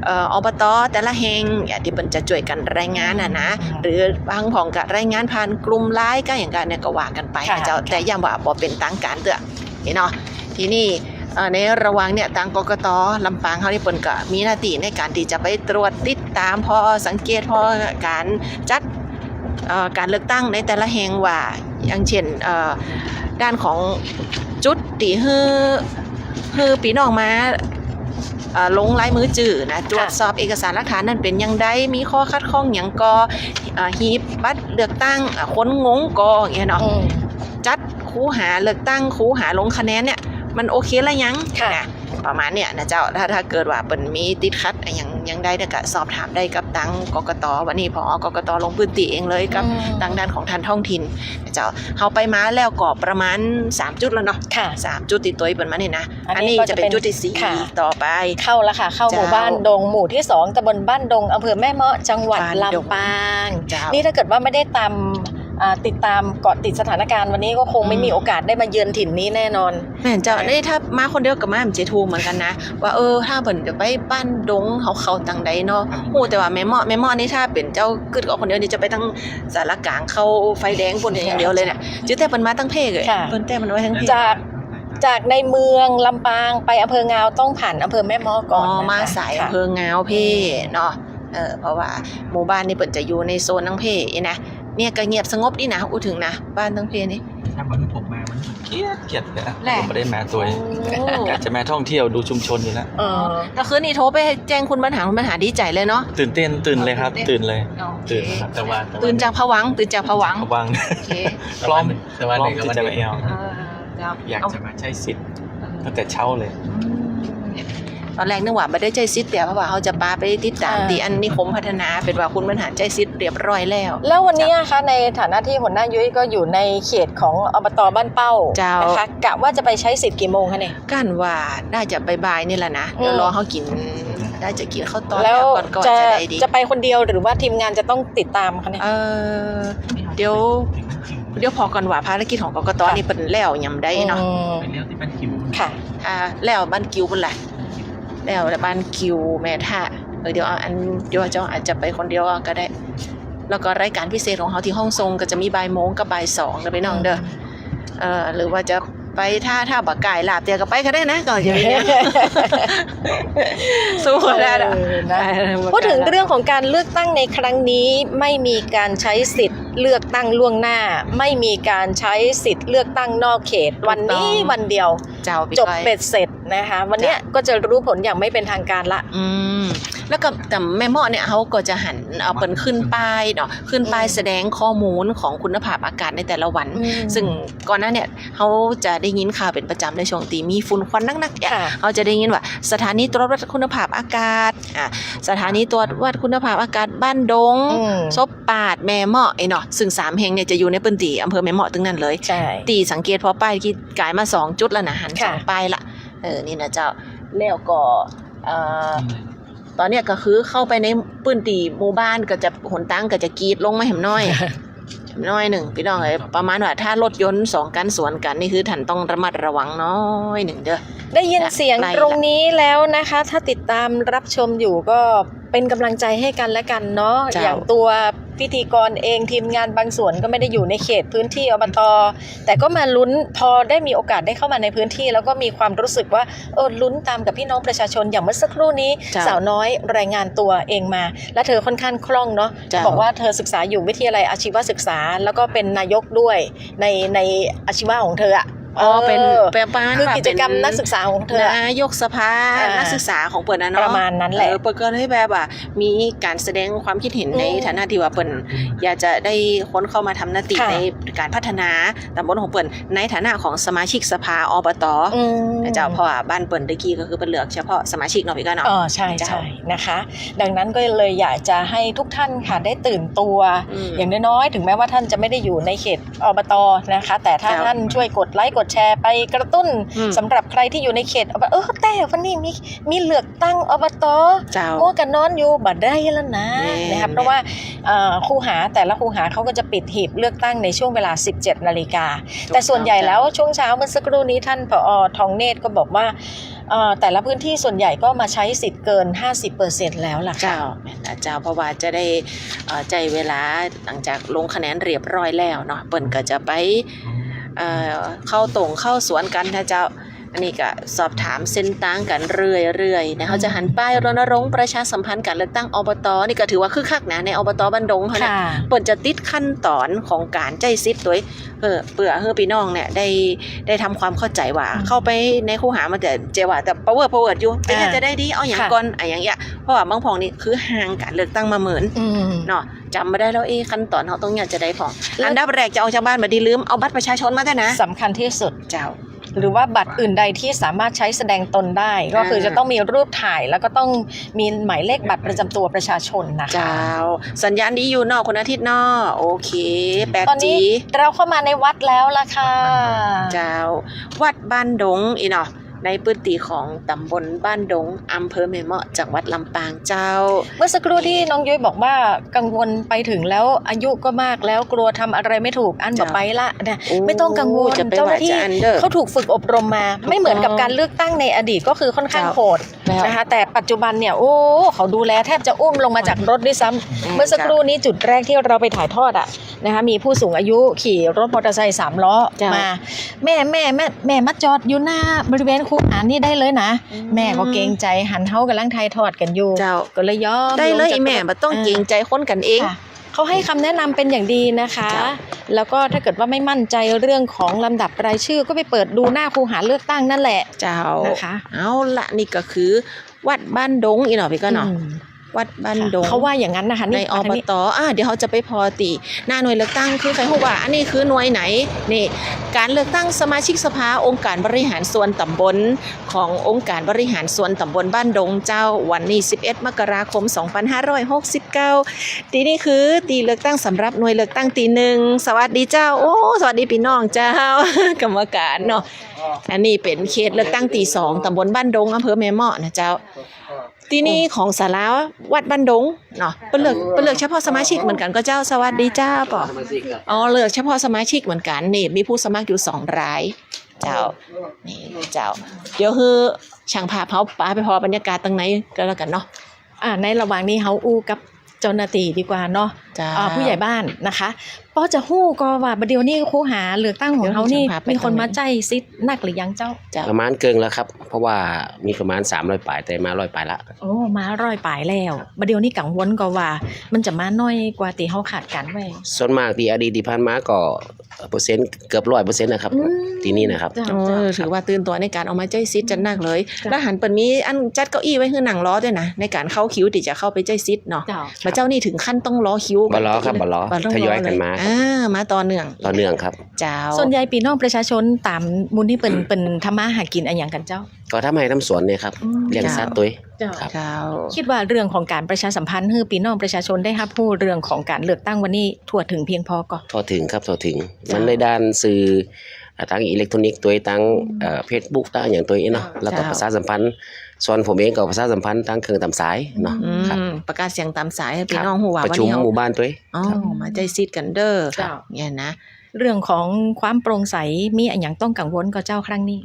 เอ่อ อบต. แต่ละแห่งเนี่ย ตี้เปิ้นจะจ้วยกั๋นรายงานน่ะนะ อืม หรือบางพ่องก็รายงานผ่านกลุ่มไลน์ก็อย่างกั๋นเนี่ย ก็ว่ากั๋นไป ค่ะ นะเจ้า ค่ะ แต่ย้ำว่าบ่เป๋นตางก๋านเตื้อ นี่เนาะ ทีนี้ เอ่อ ในระหว่างเนี่ย ตาง กกต. ลำปางเฮานี่เปิ้นก็มีหน้าตี้ในก๋านตี้จะไปตรวจติดต๋าม ผ่อสังเกต ผ่อก๋านจัด เอ่อ ก๋านเลือกตั้งในแต่ละแห่งว่า อย่างเช่น เอ่อ ด้านของจุดตี้หื้อ หื้อปี้น้องมา เอ่อ ลงลายมือจื้อนะ ค่ะ ตรวจสอบเอกสารหลักฐานนั้นเป๋นอย่างใด มีข้อขัดข้องหยังก่อ เอ่อ หีบบัตรเลือกตั้ง เอ่อ คนงงก่อ อย่างเงี้ยเนาะ อืม จัด คูหาเลือกตั้ง คูหาลงคะแนนเนี่ย มันโอเคละยัง ค่ะ นะ ประมาณเนี่ยนะเจ้า ถ้า ถ้าเกิดว่าเปิ้นมีติดขัดอะหยัง อย่างใดเนี่ยก็สอบถามได้กับตาง กกต. วันนี้ ผอ. กกต. ลงพื้นตี้เองเลยกับ อืม ตางด้านของท่านท้องถิ่นนะเจ้า เฮาไปมาแล้วก็ประมาณสามจุดแล้วเนาะ ค่ะ สามจุดตี้ตวยเปิ้นมานี่นะ อันนี้ อันนี้ก็จะเป๋น จะเป๋นจุดตี้สี่ ค่ะ ต่อไป เข้าละค่ะ เข้า เจ้า หมู่บ้านดง หมู่ตี้สอง ตำบลบ้านดง อำเภอแม่เมาะ จังหวัด บ้านดง ลำปาง เจ้า นี่ถ้าเกิดว่าไม่ได้ตาม อ่า ติดตามเกาะติดสถานการณ์วันนี้ก็คงไม่ อืม มีโอกาสได้มาเยือนถิ่นนี้แน่นอน แม่นเจ้า เออ นี่ถ้ามาคนเดียวก็มาบ่เจ๋ง ถูกเหมือนกั๋นนะ ว่า เออ ถ้าเปิ้นจะไปบ้านดง เฮาเข้าตางใดเนาะ ฮู้แต่ว่าแม่เมาะ แม่เมาะนี่ถ้าเป๋นเจ้ากึ๊ดเกาะคนเดียวนี่จะไปตางศาลากลาง เข้าไฟแดงปู๊นอย่างเดียวเลยเนี่ย จื้อแต๊เปิ้นมาตางเพกเลย ค่ะ เปิ้นแต๊เปิ้นมาตางเพก จาก จากในเมืองลำปางไปอำเภองาวต้องผ่านอำเภอแม่เมาะก่อน อ๋อ นะคะ มาสาย ค่ะ อำเภองาวเพกเนาะ เออ เพราะว่าหมู่บ้านนี่เปิ้นจะอยู่ในโซนตางเพกนะ เนี่ยก็เงียบสงบดีนะ อู้ถึงนะ บ้านตางเพกนี่ ถ้ามันผมมา มันเกียจเกียจเลยอะ แหละ ผมไม่ได้มาตวย โอ้ กะจะมาท่องเที่ยวดูชุมชนอยู่แล้ว เออ ก็คือนี่โทรไปแจ้งคุณบรรหาร คุณบรรหารดีใจ๋เลยเนาะ ตื่นเต้น ตื่นเลยครับ ตื่นเต้น ตื่นเลย โอเค ตื่นครับ แต่ว่า แต่ว่า ตื่นจากผวังค์ ตื่นจากผวังค์ ผวังค์ โอเค พร้อม แต่ว่า พร้อม แต่ว่า ตี้จะมาแอว เออ เจ้า อยากจะมาใจ๊สิทธิ์ เออ ตั้งแต่เช้าเลย อืม ตอนแรกนึกว่าบ่ได้ใจ๊สิทธิ์เตื้อ เพราะว่าเฮาจะปาไปติดต๋าม อ่า ตี้อันนิคมพัฒนา เป๋นว่าคุณบรรหารใจ๊สิทธิ์เรียบร้อยแล้ว แล้ววันนี้อะคะ ในฐานะตี้หัวหน้ายุ้ยก็อยู่ในเขตของ อบต. บ้านเป้า เจ้า นะคะ กะว่าจะไปใจ๊สิทธิ์กี่โมงคะเนี่ย กั๋นว่าน่าจะบ่ายๆ นี่แหละนะ อืม เดี๋ยวรอเฮากิ๋น น่าจะกิ๋นข้าวตอน แล้ว แล้วก่อนก็ จะ จะได้ดี จะไปคนเดียวหรือว่าทีมงานจะต้องติดตามคะเนี่ย เอ่อ เดี๋ยว เดี๋ยวผ่อก่อนว่าภารกิจของ กกต. ค่ะ นี่เปิ้นแล้วยามใดเนาะ อืม ไปแล้วตี้บ้านกิ่ว ค่ะ อ่า แล้วบ้านกิ่วปู๊นแหละ แล้วบ้านกิ่วแม่ทะ เออ เดี๋ยวเอาอัน เดี๋ยวเจ้าอาจจะไปคนเดียวก็ได้ แล้วก็รายการพิเศษของเฮาตี้ห้องส่งก็จะมีบ่ายโมงกับบ่ายสองเด้อพี่น้องเด้อ อืม เอ่อ หรือว่าจะไปถ้า ถ้าบ่ก๋ายลาบเตื้อก็ไปก็ได้นะ ก็จะมี สู้ได้นะ เออ นะ ได้ พูดถึงเรื่องของการเลือกตั้งในครั้งนี้ ไม่มีการใจ๊สิทธิ์เลือกตั้งล่วงหน้า ไม่มีการใจ๊สิทธิ์เลือกตั้งนอกเขต ถูกต้อง วันนี้วันเดียว เจ้า ปี้ก้อย จบเบ็ดเสร็จ นะคะ วันเนี้ย เจ้า ก็จะรู้ผลอย่างไม่เป็นทางการละ อืม แล้วก็ต๋ามแม่เมาะเนี่ย เฮาก็จะหัน เอ่อ เปิ้นขึ้นป้ายเนาะ ขึ้นป้าย อืม แสดงข้อมูลของคุณภาพอากาศในแต่ละวัน อืม ซึ่งก่อนหน้าเนี่ย เฮาจะได้ยินข่าวเป๋นประจ๋ำในช่วงตี้มีฝุ่นควันนักๆ เนี่ย ค่ะ เฮาจะได้ยินว่าสถานีตรวจวัดคุณภาพอากาศ อ่ะ สถานีตรวจวัดคุณภาพอากาศบ้านดง อืม ศพปาด แม่เมาะ ไอ้เนาะ ซึ่งสามแห่งเนี่ยจะอยู่ในปื้นตี้อำเภอแม่เมาะตึงนั้นเลย ใช่ ตี้สังเกตผ่อป้ายกี้ก๋ายมาสองจุดแล้วนะ หัน ค่ะ สองป้ายละ เออ นี่นะเจ้า แล้วก็ เอ่อ ต๋อนเนี้ยก็คือเข้าไปในปื้นตี้หมู่บ้านก็จะ หนตางก็จะกีดลงมาแหมน้อย แหมน้อยนึ่ง ปี้น้องเอ๋ย ประมาณว่าถ้ารถยนต์สองคันสวนกั๋นนี่คือต้านต้องระมัดระวังน้อยนึ่งเด้อ ได้ยินเสียงตรงนี้แล้วนะคะ ถ้าติดตามรับชมอยู่ก็เป๋นก๋ำลังใจ๋หื้อกั๋นและกั๋นเนาะ เจ้า อย่างตั๋วพิธีกรเอง ทีมงานบางส่วนก็ไม่ได้อยู่ในเขตพื้นที่ อบต. แต่ก็มาลุ้น พอได้มีโอกาสได้เข้ามาในพื้นที่ แล้วก็มีความรู้สึกว่า เออ ลุ้นต๋ามกับพี่น้องประชาชน อย่างเมื่อสักครู่นี้ เจ้า สาวน้อยรายงานตั๋วเองมา และเธอค่อนข้างคล่องเนาะ เจ้า บอกว่าเธอศึกษาอยู่วิทยาลัยอาชีวศึกษา แล้วก็เป๋นนายกด้วยใน ในอาชีวะของเธออะ อ๋อ เป๋น เออ เป๋นประมาณ คือกิจกรรม ว่าเป๋น นักศึกษาของเธออะ นายกสภา อ่า นักศึกษาของเปิ้นน่ะเนาะ ประมาณนั้นแหละ เออ เปิ้นก็เลยแบบว่ามีก๋านแสดงความคิดเห็นใน อืม ฐานะตี้ว่าเปิ้นอยากจะได้คนเข้ามาทำหน้าตี้ ค่ะ ในก๋านพัฒนาต๋ำบลของเปิ้น ในฐานะของสมาชิกสภา อบต. อืม นะเจ้า เพราะว่าบ้านเปิ้นตะกี้ก็คือเปิ้นเลือกเฉพาะสมาชิกเนาะ ปี้ก้อยเนาะ อ๋อ ใช่ เจ้า ใช่นะคะ ดังนั้นก็เลยอยากจะให้ทุกท่านค่ะได้ตื่นตัว อืม อย่างน้อยๆ ถึงแม้ว่าท่านจะไม่ได้อยู่ในเขต อบต. นะคะ แต่ถ้า เจ้า ท่านช่วยกดไลก์กดแชร์ไปกระตุ้น อืม สำหรับใครที่อยู่ในเขต อบต. เออ แต่วันนี้มี มีเลือกตั้ง อบต. เจ้า มัวกั๋นนอนอยู่บ่ได้แล้วนะ แม่น นะคะ เพราะว่า แม่น เอ่อ คูหาแต่ละคูหาเขาก็จะปิดหีบเลือกตั้งในช่วงเวลา สิบเจ็ดนาฬิกา ถูกต้อง แต่ส่วนใหญ่แล้ว เจ้า ช่วงเช้าเมื่อสักครู่นี้ท่าน ผอ. ทองเนตรก็บอกว่า เอ่อ แต่ละพื้นที่ส่วนใหญ่ก็มาใช้สิทธิ์เกิน ห้าสิบเปอร์เซ็นต์ แล้วล่ะค่ะ เจ้า แม่นละเจ้า เพราะว่าจะได้ เอ่อ ใจ๊เวลาหลังจากลงคะแนนเรียบร้อยแล้วเนาะ เปิ้นก็จะไป เอ่อ เข้าตรงเข้าสวนกั๋นนะเจ้า อันนี้ก็สอบถามเส้นตางกั๋นเรื่อยๆ นะ อืม เฮาจะหันป้ายรณรงค์ประชาสัมพันธ์ก๋านเลือกตั้ง อบต. นี่ก็ถือว่าคึกคักนะ ใน อบต. บ้านดงเฮาเนี่ย ค่ะ เปิ้นจะติดขั้นต๋อนของก๋านใจ๊สิทธิ์ตวย เพื่อ เปื้อหื้อปี้น้องเนี่ยได้ ได้ทำความเข้าใจ๋ว่า อืม เข้าไปในคูหามันจะ จะว่าแต่ password password อยู่ เป๋น อ่า จะได้ดี เอาหยัง ค่ะ ก่อน อะหยังเอี้ย เพราะว่าบางพ่องนี่คือห่างก๋านเลือกตั้งมาเมิน อืม เนาะ จ๋ำบ่ได้แล้ว เอ๊ะ ขั้นต๋อนเฮาต้องเยียะจะใดพ่อง แล้ว อันดับแรกจะออกจากบ้านบ่ดีลืมเอาบัตรประชาชนมาตวยนะ สำคัญที่สุด เจ้า หรือว่าบัตรอื่นใดที่สามารถใช้แสดงตนได้ ก็คือ อ่า จะต้องมีรูปถ่าย แล้วก็ต้องมีหมายเลขบัตรประจำตัวประชาชนนะคะ เจ้า สัญญาณดีอยู่เนาะ คุณอาทิตย์เนาะ โอเค แปดจี ตอนนี้เราเข้ามาในวัดแล้วล่ะค่ะ เจ้า วัดบ้านดงอี้เนาะ ในปื้นตี้ของต๋ำบลบ้านดง อำเภอแม่เมาะ จังหวัดลำปางเจ้า เมื่อสักครู่ที่น้องยุ้ยบอกว่ากังวลไปถึงแล้ว อายุก็มากแล้ว กลัวทำอะไรไม่ถูก อั้น เจ้า บ่ไปละนะ โอ้ ไม่ต้องกังวล จะไป เจ้าหน้าที่ ว่าจะอั้นเด้อ เขาถูกฝึกอบรมมา ถูกต้อง ไม่เหมือนกับการเลือกตั้งในอดีต ก็คือค่อนข้าง เจ้า โหด เจ้า นะคะ แต่ปัจจุบันเนี่ย โอ้ เขาดูแลแทบจะอุ้มลงมาจากรถด้วยซ้ำ อืม เมื่อสักครู่นี้จุดแรกที่เราไปถ่ายทอดอะ นะคะ มีผู้สูงอายุขี่รถมอเตอร์ไซค์สามล้อ เจ้า มา แม่ แม่ แม่ แม่มาจอดอยู่หน้าบริเวณคูหานี่ได้เลยนะ อืม แม่ก็เกรงใจ๋ หันเฮาก่ำลังถ่ายทอดกั๋นอยู่ เจ้า ก็เลยยอม ได้เลย ลงจาก อีแม่ รถ บ่ต้อง เออ เกรงใจ๋คนกั๋นเอง ค่ะ เขาให้คำแนะนำเป็นอย่างดีนะคะ เจ้า แล้วก็ถ้าเกิดว่าไม่มั่นใจเรื่องของลำดับรายชื่อ ก็ไปเปิดดูหน้าคูหาเลือกตั้งนั่นแหละ เจ้า นะคะ เอาละ นี่ก็คือวัดบ้านดงอี้เนาะ ปี้ก้อยเนาะ อืม วัดบ้านดง ค่ะ เขาว่าอย่างนั้นนะคะ นี่ ใน มาทางนี้ อบต. อ่า เดี๋ยวเฮาจะไปผ่อตี้หน้าหน่วยเลือกตั้ง คือใค่ฮู้ว่าอันนี้คือหน่วยไหน นี่ ก๋านเลือกตั้งสมาชิกสภาองค์การบริหารส่วนต๋ำบล ขององค์การบริหารส่วนต๋ำบลบ้านดงเจ้า วันนี้ สิบเอ็ด มกราคม สองพันห้าร้อยหกสิบเก้า ตี้นี่คือตี้เลือกตั้งสำหรับหน่วยเลือกตั้งตี้หนึ่ง สวัสดีเจ้า โอ้ สวัสดีปี้น้องเจ้า กรรมการเนาะ อันนี้เป๋นเขตเลือกตั้งตี้สอง ต๋ำบลบ้านดง อำเภอแม่เมาะนะเจ้า ตี้นี่ของศาลาวัดบ้านดงเนาะ เปิ้นเลือก เปิ้นเลือกเฉพาะสมาชิกเหมือนกั๋นก็เจ้า สวัสดีเจ้า ปอ อ๋อ เลือกเฉพาะสมาชิกเหมือนกั๋น นี่ มีผู้สมัครอยู่สองราย เจ้า นี่เจ้า เดี๋ยวหื้อช่างภาพเฮาปาไปผ่อบรรยากาศตังในก็แล้วกั๋นเนาะ อ่า ในระหว่างนี้เฮาอู้กับเจ้าหน้าตี้ดีกว่าเนาะ เจ้า อ่า ผู้ใหญ่บ้านนะคะ ปอจะฮู้ก่อว่าบ่าเดี่ยวนี้คูหาเลือกตั้งของเฮานี่ เดี๋ยวนี้ช่างภาพไป มีคนมาใจ๊สิทธิ์นักหรือยังเจ้า เจ้า ประมาณเกิ่งแล้วครับ เพราะว่ามีประมาณสามร้อยปลาย แต่มาร้อยปลายละ โอ้ มาร้อยปลายแล้ว บ่าเดี่ยวนี้กังวลก่อว่ามันจะมาน้อยกว่าตี้เฮาคาดการณ์ไว้ ส่วนมากตี้อดีตตี้ผ่านมาก็ เปอร์เซ็นต์เกือบร้อยเปอร์เซ็นต์ นะครับ อืม ตี้นี่นะครับ เจ้า เออ เจ้า ถือว่าตื่นตั๋วในก๋านออกมาใจ๊สิทธิ์จัดนักเลย เจ้า แล้วหันเปิ้นมีอันจัดเก้าอี้ไว้หื้อนั่งรอตวยนะ ในก๋านเข้าคิวตี้จะเข้าไปใจ๊สิทธิ์เนาะ เจ้า บ่าเจ้านี่ถึงขั้นต้องรอคิว บ่รอครับ บ่รอ บ่ต้องรอ ทยอยกั๋นมา เลย อ่า มาต่อเนื่อง ต่อเนื่องครับ เจ้า ส่วนใหญ่ปี้น้องประชาชนต๋ามมูลนี่เปิ้น เปิ้นทำมาหากิ๋นอะหยังกั๋นเจ้า ก็ทำไฮ่ทำสวนเนี่ยครับ อืม เลี้ยงสัตว์ตวย เจ้า ครับ เจ้า คิดว่าเรื่องของก๋านประชาสัมพันธ์หื้อปี้น้องประชาชนได้ฮับฮู้เรื่องของก๋านเลือกตั้งวันนี้ทั่วถึงเพียงพอก่อ ทั่วถึงครับ ทั่วถึง เจ้า มันในด้านสื่อ อ่า ตางอิเล็กทรอนิกส์ตวย ตาง อืม เอ่อ เฟซบุ๊ก ตางอะหยังตวยเนาะ เจ้า แล้วก็ เจ้า ประชาสัมพันธ์ ส่วนผมเองก็ประชาสัมพันธ์ตางเครื่องตามสายเนาะ อืม ครับ ประกาศเสียงตามสายหื้อปี้น้องฮู้ว่า ครับ วันนี้เฮา ประชุมหมู่บ้านตวย อ๋อ ครับ มาใจ๊สิทธิ์กั๋นเด้อ เจ้า เนี่ยนะ เรื่องของความโปร่งใสมีอะหยังต้องกังวลก่อเจ้าครั้งนี้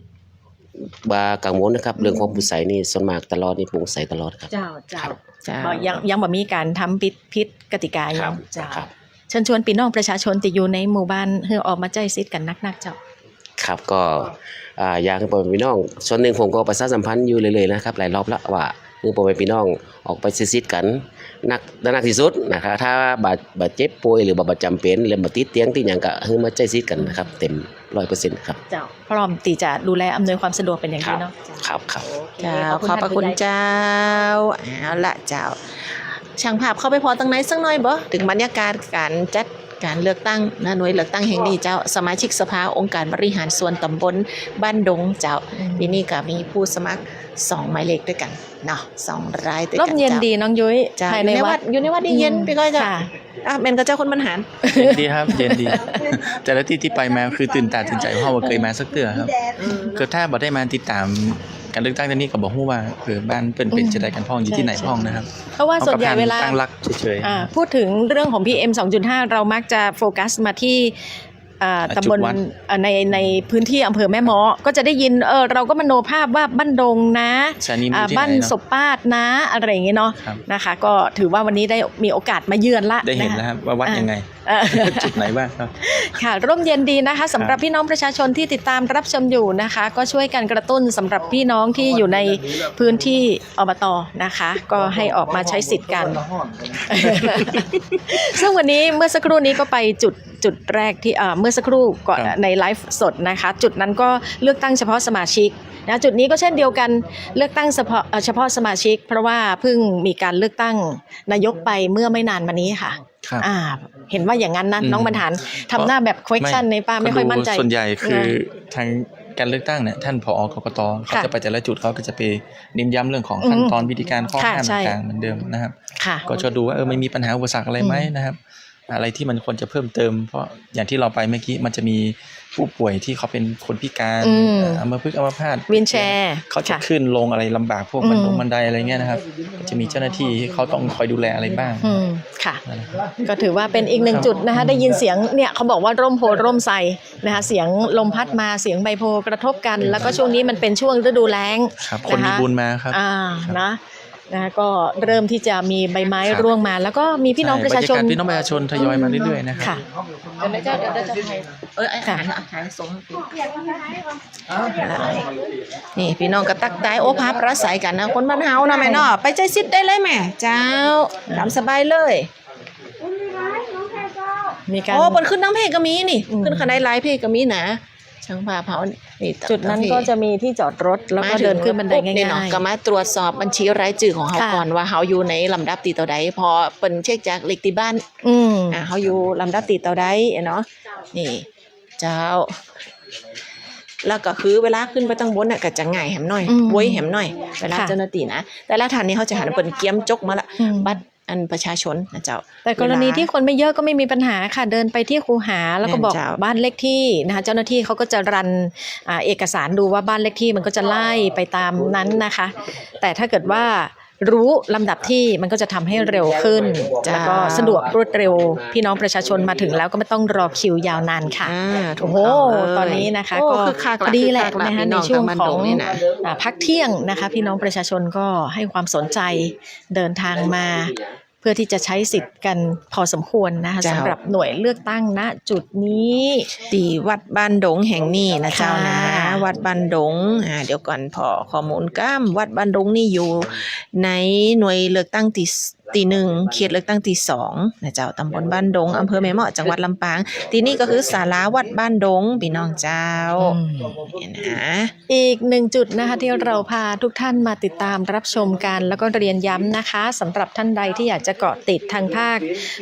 บ่กังวลนะครับ เรื่องความโปร่งใสนี่ส่วนมากตลอดนี่โปร่งใสตลอดครับ เจ้า เจ้า ครับ เจ้า บ่ ยัง ยังบ่มีก๋านทำผิด ผิดกติกาหยัง ครับ เจ้า ครับ เชิญชวนปี้น้องประชาชนตี้อยู่ในหมู่บ้านหื้อออกมาใจ๊สิทธิ์กั๋นนักๆ เจ้า ครับ ก็ อ่า อยากหื้อป้อแม่ปี้น้อง ส่วนนึ่งผมก็ประชาสัมพันธ์อยู่เรื่อยๆ นะครับ หลายรอบละว่า หื้อป้อแม่ปี้น้องออกไปใจ๊สิทธิ์กั๋นนัก นักตี้สุดนะครับ ถ้าบ่ บ่เจ็บป่วยหรือบ่ บ่จ๋ำเป๋น หรือบ่ติดเตียงติดหยังก็หื้อมาใจ๊สิทธิ์กั๋นนะครับ เต็มร้อยเปอร์เซ็นต์ครับ เจ้า พร้อมตี้จะดูแลอำนวยความสะดวกเป๋นอย่างดีเนาะ ครับ ครับ โอเค เจ้า ขอบคุณ ขอบพระคุณ ท่านผู้ใหญ่ เจ้า เอาละเจ้า ช่างภาพเข้าไปผ่อตังในสักหน่อยบ่ เถิงบรรยากาศก๋านจัดก๋านเลือกตั้งนะ หน่วยเลือกตั้งแห่งนี้เจ้า สมาชิกสภาองค์การบริหารส่วนตำบลบ้านดงเจ้า อืม ตี้นี่ก็มีผู้สมัครสองหมายเลขตวยกั๋นเนาะ สองรายตวยกั๋น ร่มเย็น เจ้า ดีน้องยุ้ย เจ้า ภายในวัด อยู่ในวัด อยู่ในวัดนี่เย็น อืม ปี้ก้อยเจ้า ค่ะ อ่ะ แม่นก่อเจ้าคนบรรหาร เย็นดีครับ เย็นดี แต่ละตี้ตี้ไปมาคือตื่นต๋าตื่นใจ๋ เพราะบ่าบ่เกยมาสักเตื้อครับ อืม คือถ้าบ่ได้มาติดต๋ามก๋านเลือกตั้งตี้นี่ก็บ่ฮู้ว่า เออ บ้านเปิ้นเป๋น อืม จะใดกั๋นพ่อง อยู่ตี้ไหนพ่องนะครับ เพราะว่าส่วนใหญ่เวลา ตั้งหลักเฉยๆ อ่า พูดถึงเรื่องของ PM สองจุดห้า เรามักจะโฟกัสมาที่ อ่า อ่า ตำบล จุดวัด อ่า ใน ในพื้นที่อำเภอแม่เมาะ ก็จะได้ยิน เออ เราก็มโนภาพว่าบ้านดงนะ สถานีมี อ่า ตี้ไหนเนาะ บ้านสบปาดนะ อะไรอย่างเงี้ยเนาะ ครับ นะคะ ก็ถือว่าวันนี้ได้มีโอกาสมาเยือนละ ได้เห็น นะ แล้วครับ ว่าวัด อ่า ยังไง เออ จุดไหนบ้างครับ ค่ะ ร่มเย็นดีนะคะ ครับ สำหรับพี่น้องประชาชนที่ติดตามรับชมอยู่นะคะ ก็ช่วยกันกระตุ้นสำหรับพี่น้องที่อยู่ในพื้นที่ อบต นะคะ ก็ให้ออกมาใช้สิทธิ์กัน ซึ่งวันนี้เมื่อสักครู่นี้ก็ไปจุด จุดแรกที่ เอ่อ เมื่อสักครู่ก่อน ครับ ในไลฟ์สดนะคะ จุดนั้นก็เลือกตั้งเฉพาะสมาชิกนะ จุดนี้ก็เช่นเดียวกัน เลือกตั้งเฉพาะ เอ่อ เฉพาะสมาชิก เพราะว่าเพิ่งมีการเลือกตั้งนายกไปเมื่อไม่นานมานี้ค่ะ ครับ อ่า เห็นว่าอย่างนั้นนะ อืม น้องบรรหารทำหน้าแบบ question ในป้าไม่ค่อยมั่นใจ ส่วนใหญ่คือ นะ ทางการเลือกตั้งเนี่ย ท่าน ผอ กกต เขา ค่ะ จะไปแต่ละจุด เขาก็จะไปเน้นย้ำเรื่องของ อืม ขั้นตอนวิธีการข้อ ค่ะ ห้าม ใช่ ต่างๆ เหมือนเดิมนะครับ ค่ะ ก็จะดูว่า เออ มันมีปัญหาอุปสรรคอะไรไหม อืม นะครับ อะไรที่มันควรจะเพิ่มเติม เพราะอย่างที่เราไปเมื่อกี้ มันจะมีผู้ป่วยที่เขาเป็นคนพิการ อืม เอ่อ อัมพฤกษ์อัมพาต วีลแชร์ เขาจะ ค่ะ ขึ้นลงอะไรลำบาก พวก อืม บันดงบันไดอะไรเงี้ยนะครับ ก็จะมีเจ้าหน้าที่ที่เขาต้องคอยดูแลอะไรบ้าง อืม ค่ะ นั่นแหละครับ ก็ถือว่าเป็นอีกหนึ่งจุดนะคะ ครับ ได้ยินเสียงเนี่ย เขาบอกว่าร่มโพธิ์ร่มไทรนะคะ เสียงลมพัดมา เสียงใบโพธิ์กระทบกัน แล้วก็ช่วงนี้มันเป็นช่วงฤดูแล้ง ครับ นะคะ คนมีบุญมาครับ อ่า ครับ นะ นะคะ ก็เริ่มที่จะมีใบไม้ ครับ ร่วงมา แล้วก็มีพี่น้อง ใช่ ประชาชน บรรยากาศพี่น้องประชาชนทยอยมาเรื่อยๆ นะครับ ค่ะ เดี๋ยวนะเจ้า เดี๋ยวเจ้า เอ้ย ค่ะ หัน หันส่ง นี่ พี่น้องก็ตักตายโอ้พาปราศรัยกันนะ คนบ้านเฮานะแม่เนาะ ไปใจ๊สิทธิ์ได้เลยแม่ เจ้า ต๋ามสบายเลย มีการ โอ้ เปิ้นขึ้นตางเพกก็มีนี่ อืม ขึ้นคันไดลายเพกก็มีนะ ช่างภาพเฮานี่ นี่ จุดนั้นก็จะมีที่จอดรถ แล้วก็เดินขึ้นบันไดง่ายๆ มาถึงปุ๊บนี่เนาะ ก็มาตรวจสอบบัญชีรายจื้อของเฮา ค่ะ ก่อนว่าเฮาอยู่ในลำดับตี้เต้าใด เพราะเปิ้นเช็คจากเลขตี้บ้าน อืม อ่า เฮาอยู่ลำดับตี้เต้าใดเนาะ นี่ เจ้า แล้วก็คือเวลาขึ้นไปตางบนน่ะ ก็จะง่ายแหมหน่อย อืม ไวแหมหน่อย เวลา ค่ะ เจ้าหน้าตี้นะ แต่ละท่านนี่เฮาจะหันเปิ้นเกียมจกมาละ อืม บัตรอันประชาชนนะเจ้า แต่กรณี เวลา ที่คนไม่เยอะก็ไม่มีปัญหาค่ะ เดินไปที่คูหา แล้วก็บอก แม่นเจ้า บ้านเลขที่นะคะ เจ้าหน้าที่เขาก็จะรัน อ่า เอกสารดูว่าบ้านเลขที่มันก็จะไล่ไปตามนั้นนะคะ แต่ถ้าเกิดว่า รู้ลำดับที่มันก็จะทำให้เร็วขึ้น เจ้า แล้วก็สะดวกรวดเร็ว พี่น้องประชาชนมาถึงแล้วก็ไม่ต้องรอคิวยาวนานค่ะ อ่า ถูกต้องเลย โอ้โห ตอนนี้นะคะ โอ้ ก็ คึกคักละ พอดีแหละ คึกคักละ นะคะ พี่น้อง ในช่วงของ ทางบ้านดงนี่นะ อ่า พักเที่ยงนะคะ พี่น้องประชาชนก็ให้ความสนใจเดินทางมา พื่อที่จะใช้สิทธิ์กันพอสมควรนะคะ เจ้า สำหรับหน่วยเลือกตั้ง ณ จุดนี้ ตี้วัดบ้านดงแห่งนี้นะเจ้านะ ค่ะ วัดบ้านดง อ่า เดี๋ยวก่อน ผ่อข้อมูลกำ วัดบ้านดงนี่อยู่ในหน่วยเลือกตั้งตี้ ตี้หนึ่ง เขตเลือกตั้งตี้สองนะเจ้า ตำบลบ้านดง อำเภอแม่เมาะ จังหวัดลำปาง ตี้นี่ก็คือศาลาวัดบ้านดง ปี้น้องเจ้า อืม เนี่ยนะ อีกหนึ่งจุดนะคะ ที่เราพาทุกท่านมาติดตามรับชมกัน แล้วก็เรียนย้ำนะคะ สำหรับท่านใดที่อยากจะเกาะติดทางภาค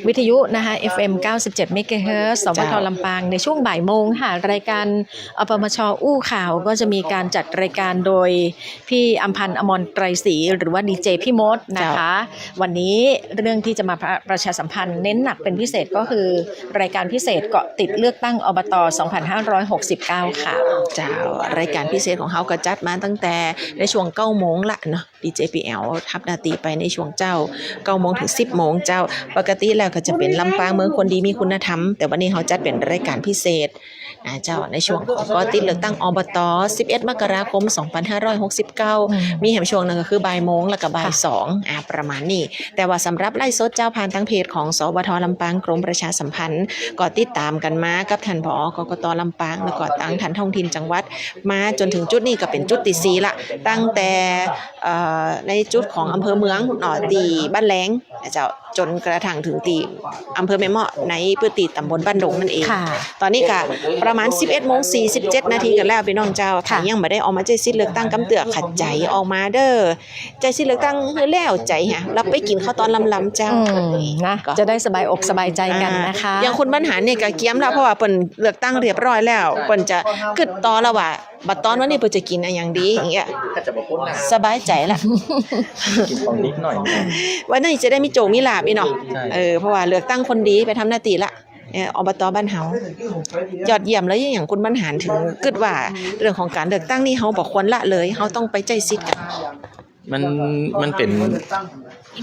วิทยุนะคะ เอฟเอ็ม เก้าสิบเจ็ด เมกะเฮิรตซ์ สวท เจ้า ลำปาง ในช่วงบ่ายโมงค่ะ รายการ อปมช อู้ข่าว ก็จะมีการจัดรายการโดยพี่อำพันธ์ อมรไตรศรี หรือว่าดีเจพี่มดนะคะ เจ้า วันนี้เรื่องที่จะมาประ ประชาสัมพันธ์เน้นหนักเป็นพิเศษก็คือรายการพิเศษเกาะติดเลือกตั้ง อบต สองพันห้าร้อยหกสิบเก้า ค่ะ เจ้า รายการพิเศษของเฮาก็จัดมาตั้งแต่ในช่วงเก้าโมงละเนาะ ดีเจพีแอล ทำหน้าตี้ไปในช่วงเจ๊า เก้าโมงถึงสิบโมงเจ้า ปกติแล้วก็จะเป๋นลำปางเมืองคนดีมีคุณธรรม แต่วันนี้เฮาจัดเป๋นรายการพิเศษ อ่า เจ้า ในช่วงของเกาะติดเลือกตั้ง อบต สิบเอ็ด มกราคม สองพันห้าร้อยหกสิบเก้า อืม มีแหมช่วงหนึ่งก็คือบ่ายโมงแล้วก็บ่ายสอง ค่ะ อ่า ประมาณนี้ แต่ว่าสำหรับไลฟ์สดเจ้า ผ่านทางเพจของ สวท ลำปาง กรมประชาสัมพันธ์ ก็ติดตามกันมากับท่าน ผอ กกต ลำปาง แล้วก็ตางท่านท้องถิ่นจังหวัด มาจ๋นถึงจุดนี้ก็เป๋นจุดตี้สี่ละ ตั้งแต่ เอ่อ ในจุดของอำเภอเมืองเนาะ ตี้บ้านแลง นะเจ้า จ๋นกระทั่งถึงตี้อำเภอแม่เมาะ ในพื้นตี้ตำบลบ้านดงนั่นเอง ค่ะ ต๋อนนี้ก็ประมาณ สิบเอ็ดโมงสี่สิบเจ็ดนาทีกั๋นแล้ว ปี้น้องเจ้า ค่ะ ถ้ายังบ่ได้ออกมาใจ๊สิทธิ์เลือกตั้งกำเตื้อ ขะใจ๋ออกมาเน่อ ใจ๊สิทธิ์เลือกตั้งหื้อแล้วใจ๋ฮะ แล้วไปกิ๋นข้าวตอนลำๆ เจ้า อืม นะ ก็ จะได้สบายอกสบายใจ๋กั๋นนะคะ อ่า อย่างคุณบรรหารเนี่ยก็เกียมแล้ว เพราะว่าเปิ้นเลือกตั้งเรียบร้อยแล้ว เปิ้นจะกึ๊ดต่อแล้วว่า บัดตอนวันนี้เปิ้นจะกิ๋นอะหยังดี อย่างเงี้ย สบายใจ๋ละ กิ๋นของนิดหน่อย วันนี้จะได้มีโจคมีลาภอีกเนาะ ใช่ เออ เพราะว่าเลือกตั้งคนดีไปทำหน้าตี้ละ เออ อบต บ้านเฮา ยอดเยี่ยมเลย อย่างคุณบรรหารถึงกึ๊ดว่าเรื่องของก๋านเลือกตั้งนี่เฮาบ่ควรละเลย เฮาต้องไปใจ๊สิทธิ์กั๋น มัน มันเป๋น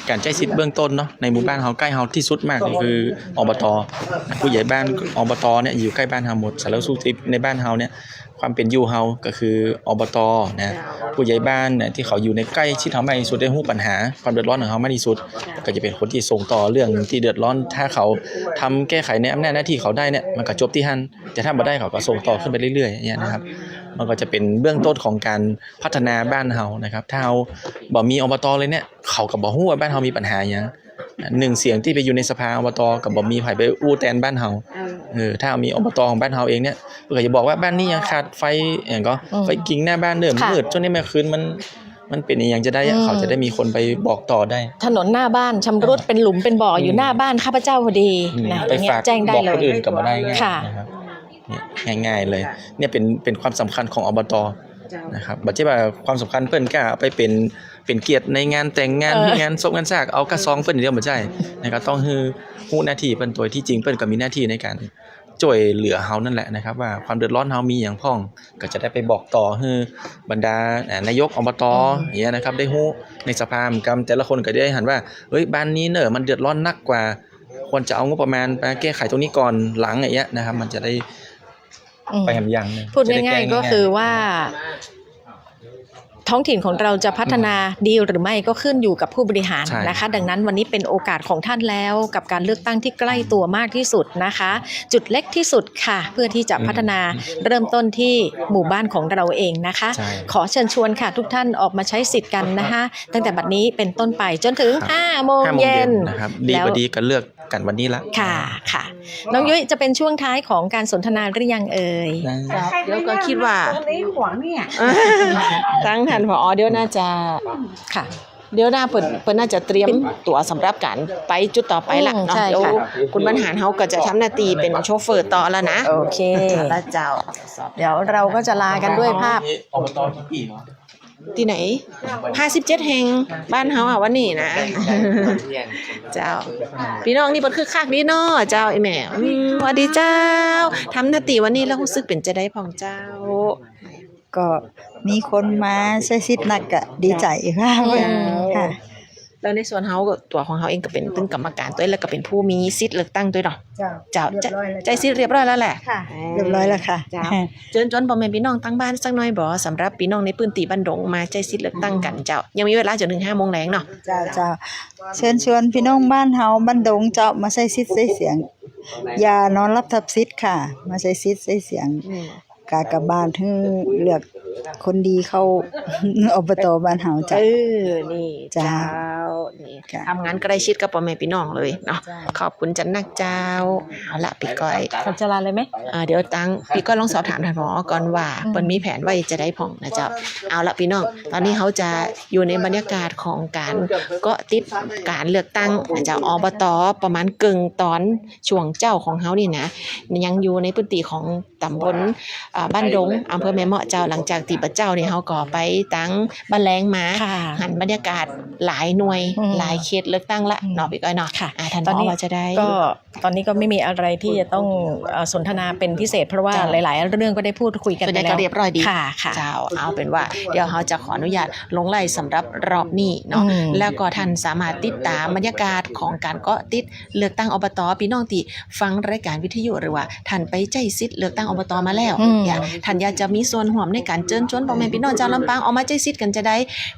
ก๋านใจ๊สิทธิ์เบื้องต้นเนาะ ในหมู่บ้านเฮา ใก้เฮาตี้สุดมากก็คือ อบต ผู้ใหญ่บ้าน อบต เนี่ยอยู่ใก้บ้านเฮาหมด สารทุกข์สุกดิบในบ้านเฮาเนี่ย ความเป๋นอยู่เฮาก็คือ อบต นะ ผู้ใหญ่บ้านเนี่ยตี้เขาอยู่ในใก้ชิดเฮามากตี้สุด ได้ฮู้ปัญหาความเดือดร้อนของเฮามากตี้สุด ก็จะเป๋นคนตี้ส่งต่อเรื่องตี้เดือดร้อน ถ้าเขาทำแก้ไขในอำนาจหน้าตี้เขาได้เนี่ย มันก็จบตี้หั้น แต่ถ้าบ่ได้เขาก็ส่งต่อขึ้นไปเรื่อยๆ อย่างเงี้ยนะครับ มันก็จะเป๋นเบื้องต้นของก๋านพัฒนาบ้านเฮานะครับ ถ้าเฮาบ่มี อบต เลยเนี่ย เขาก็บ่ฮู้ว่าบ้านเฮามีปัญหาหยัง หนึ่งเสียงตี้ไปอยู่ในสภา อบต ก็บ่มีใผไปอู้แตนบ้านเฮา เออ เออ ถ้ามี อบต ของบ้านเฮาเองเนี่ย เปิ้นก็จะบอกว่าบ้านนี้ยังขาดไฟ อย่างก็ อืม ไฟกิ่งหน้าบ้านเริ่ม ค่ะ มืด ช่วงนี้แม่คืนมัน มันเป๋นอะหยังจะได้อะ อืม เขาจะได้มีคนไปบอกต่อได้ ถนนหน้าบ้านชำรุด เออ เป๋นหลุมเป๋นบ่ออยู่ อืม หน้าบ้านข้าพเจ้าพอดี อืม นะ ไป อย่างเงี้ย ฝาก แจ้งได้ บอก เลย คนอื่นก็บ่ได้ง่าย ค่ะ นะครับ เนี่ย ง่ายๆ เลย เนี่ยเป๋น เป๋นความสำคัญของ อบต เจ้า นะครับ บ่ใจ้ว่าความสำคัญเปิ้นก็เอาไปเป๋น เป๋นเกียรติในงานแต่งงาน เออ งานศพงานซาก เอาก้าซองเปิ้นอย่างเดียวบ่ใจ้ นะครับ ต้องหื้อ ฮู้หน้าตี้เปิ้น โตยตี้จริงเปิ้นก็มีหน้าตี้ในก๋านจ้วยเหลือเฮานั่นแหละนะครับ ว่าความเดือดร้อนเฮามีหยังพ่อง ก็จะได้ไปบอกต่อหื้อบรรดา อ่า นายก อบต อืม อย่างเงี้ยนะครับ ได้ฮู้ในสภาเหมือนกั๋น แต่ละคนก็ได้หันว่า เฮ้ย บ้านนี้เน่อ มันเดือดร้อนนักกว่า ควรจะเอางบประมาณมาแก้ไขตรงนี้ก่อนหลัง อย่างเงี้ยนะครับ มันจะได้ อืม ไปแหมอย่างหนึ่ง พูดง่ายๆ จะได้แก้ง่ายๆ ก็คือว่า ท้องถิ่นของเราจะพัฒนา อืม ดีหรือไม่ก็ขึ้นอยู่กับผู้บริหาร ใช่ นะคะ ดังนั้นวันนี้เป็นโอกาสของท่านแล้ว กับการเลือกตั้งที่ใกล้ตัวมากที่สุดนะคะ จุดเล็กที่สุดค่ะ เพื่อที่จะพัฒนา อืม เริ่มต้นที่หมู่บ้านของเราเองนะคะ ใช่ ขอเชิญชวนค่ะ ทุกท่านออกมาใช้สิทธิ์กันนะคะ ตั้งแต่บัดนี้เป็นต้นไปจ๋นถึง ครับ ห้าโมงเย็น ห้าโมงเย็นนะครับ ดี แล้ว บ่ดีก็เลือกกั๋นวันนี้ละ ค่ะ ค่ะ น้องยุ้ย จะเป็นช่วงท้ายของการสนทนาหรือยังเอ่ย ได้ ครับ เดี๋ยวก็กึ๊ดว่า ตรงนี้ขวางเนี่ย ตางท่าน ผอ เดี๋ยวน่าจะ ค่ะ เดี๋ยวน่าเปิ้น เปิ้นน่าจะเตรียมตั๋วสำหรับก๋านไปจุดต่อไปละ อืม เนาะ ใช่ค่ะ เดี๋ยวคุณบรรหารเฮาก็จะทำหน้าตี้เป๋นโชเฟอร์ต่อแล้วนะ โอเค แล้วเจ้า เดี๋ยวเราก็จะลากันด้วยภาพ อบต กี่ปีเนาะ ตี้ไหน ห้าสิบเจ็ดแห่ง บ้านเฮาอะวันนี้นะ เจ้า ปี้น้องนี่เปิ้นคึกคักดีเนาะ เจ้า อีแม่ อืม หวัดดีเจ้า ทำหน้าตี้วันนี้แล้วฮู้สึกเป๋นจาใดพ่องเจ้า ก็มีคนมาใช้สิทธิ์นักก็ดีใจ๋ค่ะ อืม ค่ะ แล้วในส่วนเฮาก็ ตั๋วของเฮาเองก็เป๋นตึงกรรมการตวย แล้วก็เป๋นผู้มีสิทธิ์เลือกตั้งตวยเนาะ เจ้า เจ้า เรียบร้อยแล้ว ใจ๊สิทธิ์เรียบร้อยแล้วแหละ ค่ะ เออ เรียบร้อยแล้วค่ะ เจ้า เชิญชวนป้อแม่ปี้น้องตางบ้านสักหน่อยบ่ สำหรับปี้น้องในปื้นตี้บ้านดงมาใจ๊สิทธิ์เลือกตั้งกั๋นเจ้า ยังมีเวลาจ๋นเถิงห้าโมงแลงเนาะ เจ้า เจ้า เชิญชวนปี้น้องบ้านเฮาบ้านดงเจ้า มาใจ๊สิทธิ์ใจ๊เสียง อย่านอนหลับทับสิทธิ์ค่ะ มาใจ๊สิทธิ์ใจ๊เสียง อืม กากบาทหื้อเลือกคนดีเข้า อบต บ้านเฮาเจ้า เออ นี่ เจ้า เจ้า นี่ ค่ะ ทำงานใกล้ชิดกับป้อแม่ปี้น้องเลยเนาะ เจ้า ขอบคุณจ๋านักเจ้า เอาละปี้ก้อย ขอจะลาเลยไหม อ่า เดี๋ยวตางปี้ก้อยลองสอบถามท่านผอ.ก่อนว่า อืม เปิ้นมีแผนว่าจะใดพ่องนะเจ้า เอาละปี้น้อง ต๋อนนี้เฮาจะอยู่ในบรรยากาศของก๋านเกาะติดก๋านเลือกตั้งนะเจ้า อบต ประมาณเกิ่งต๋อนช่วงเจ๊าของเฮานี่นะ ยังอยู่ในปื้นตี้ของ ต๋ำบล อ่า บ้านดง อำเภอแม่เมาะเจ้า หลังจากตี้บ่าเจ๊านี่เฮาก็ไปตางบ้านแลงมา ค่ะ หันบรรยากาศหลายหน่วย อืม หลายเขตเลือกตั้งละ อืม เนาะปี้ก้อยเนาะ ค่ะ อ่า ท่านผอ.ต๋อนนี้ ว่าจะใด ก็ ต๋อนนี้ก็ไม่มีอะไรที่จะต้อง เอ่อ สนทนาเป๋นพิเศษ เพราะว่า เจ้า หลายๆ เรื่องก็ได้พูดคุยกั๋น ส่วนใหญ่ก็ ไปแล้ว เรียบร้อยดี ค่ะ ค่ะ เจ้า เอาเป๋นว่าเดี๋ยวเฮาจะขออนุญาตลงไลฟ์สำหรับรอบนี้เนาะ อืม แล้วก็ท่านสามารถติดต๋ามบรรยากาศของก๋านเกาะติดเลือกตั้ง อบต. ปี้น้องตี้ฟังรายก๋านวิทยุ หรือว่า ท่านไปใจ๊สิทธิ์เลือกตั้ง อบต. มาแล้ว อืม เนี่ย ท่านอยากจะมีส่วนร่วมในก๋านเจิญจวนป้อแม่ปี้น้องจาวลำปางออกมาใจ๊สิทธิ์กั๋นจะใด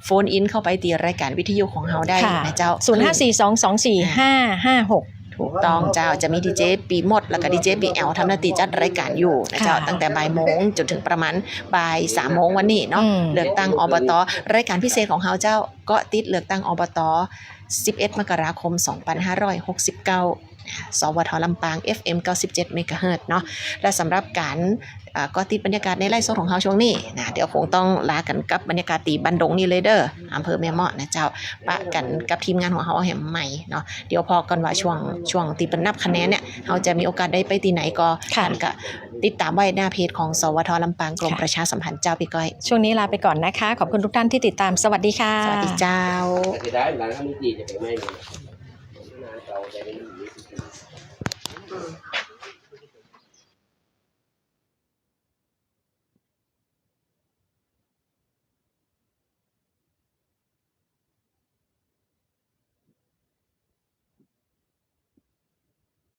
โฟนอินเข้าไปตี้รายก๋านวิทยุของเฮาได้ ค่ะ นะเจ้า ศูนย์ห้าสี่สองสองสี่ห้าห้าหก ถูกต้องเจ้า จะมีดีเจปี้มด แล้วก็ดีเจปี้แอลทำหน้าตี้จัดรายก๋านอยู่นะเจ้า ค่ะ ตั้งแต่บ่ายโมงจ๋นเถิงประมาณบ่ายสามโมงวันนี้เนาะ อืม เลือกตั้ง อบต. รายก๋านพิเศษของเฮาเจ้า เกาะติดเลือกตั้ง อบต. สิบเอ็ด มกราคม สองพันห้าร้อยหกสิบเก้า สวท. ลำปาง เอฟเอ็ม เก้าสิบเจ็ด เมกะเฮิรตซ์เนาะ และสำหรับก๋าน อ่า เกาะติดบรรยากาศในไลฟ์สดของเฮาช่วงนี้นะ เดี๋ยวคงต้องลากั๋นกับบรรยากาศตี้บ้านดงนี่เลยเด้อ อำเภอแม่เมาะนะเจ้า ปะกั๋นกับทีมงานของเฮาแหมใหม่เนาะ เดี๋ยวผ่อก่อนว่าช่วง ช่วงตี้เปิ้นนับคะแนนเนี่ย เฮาจะมีโอกาสได้ไปตี้ไหนก็ ค่ะ ท่านก็ติดต๋ามไว้หน้าเพจของ สวท. ลำปาง กรม ค่ะ ประชาสัมพันธ์เจ้าปี้ก้อย ช่วงนี้ลาไปก่อนนะคะ ขอบคุณทุกท่านที่ติดตาม สวัสดีค่ะ สวัสดีเจ้า เสียดายหลังทำพิธีจะไปไหมเนี่ย นานเก่าแต่ไม่มี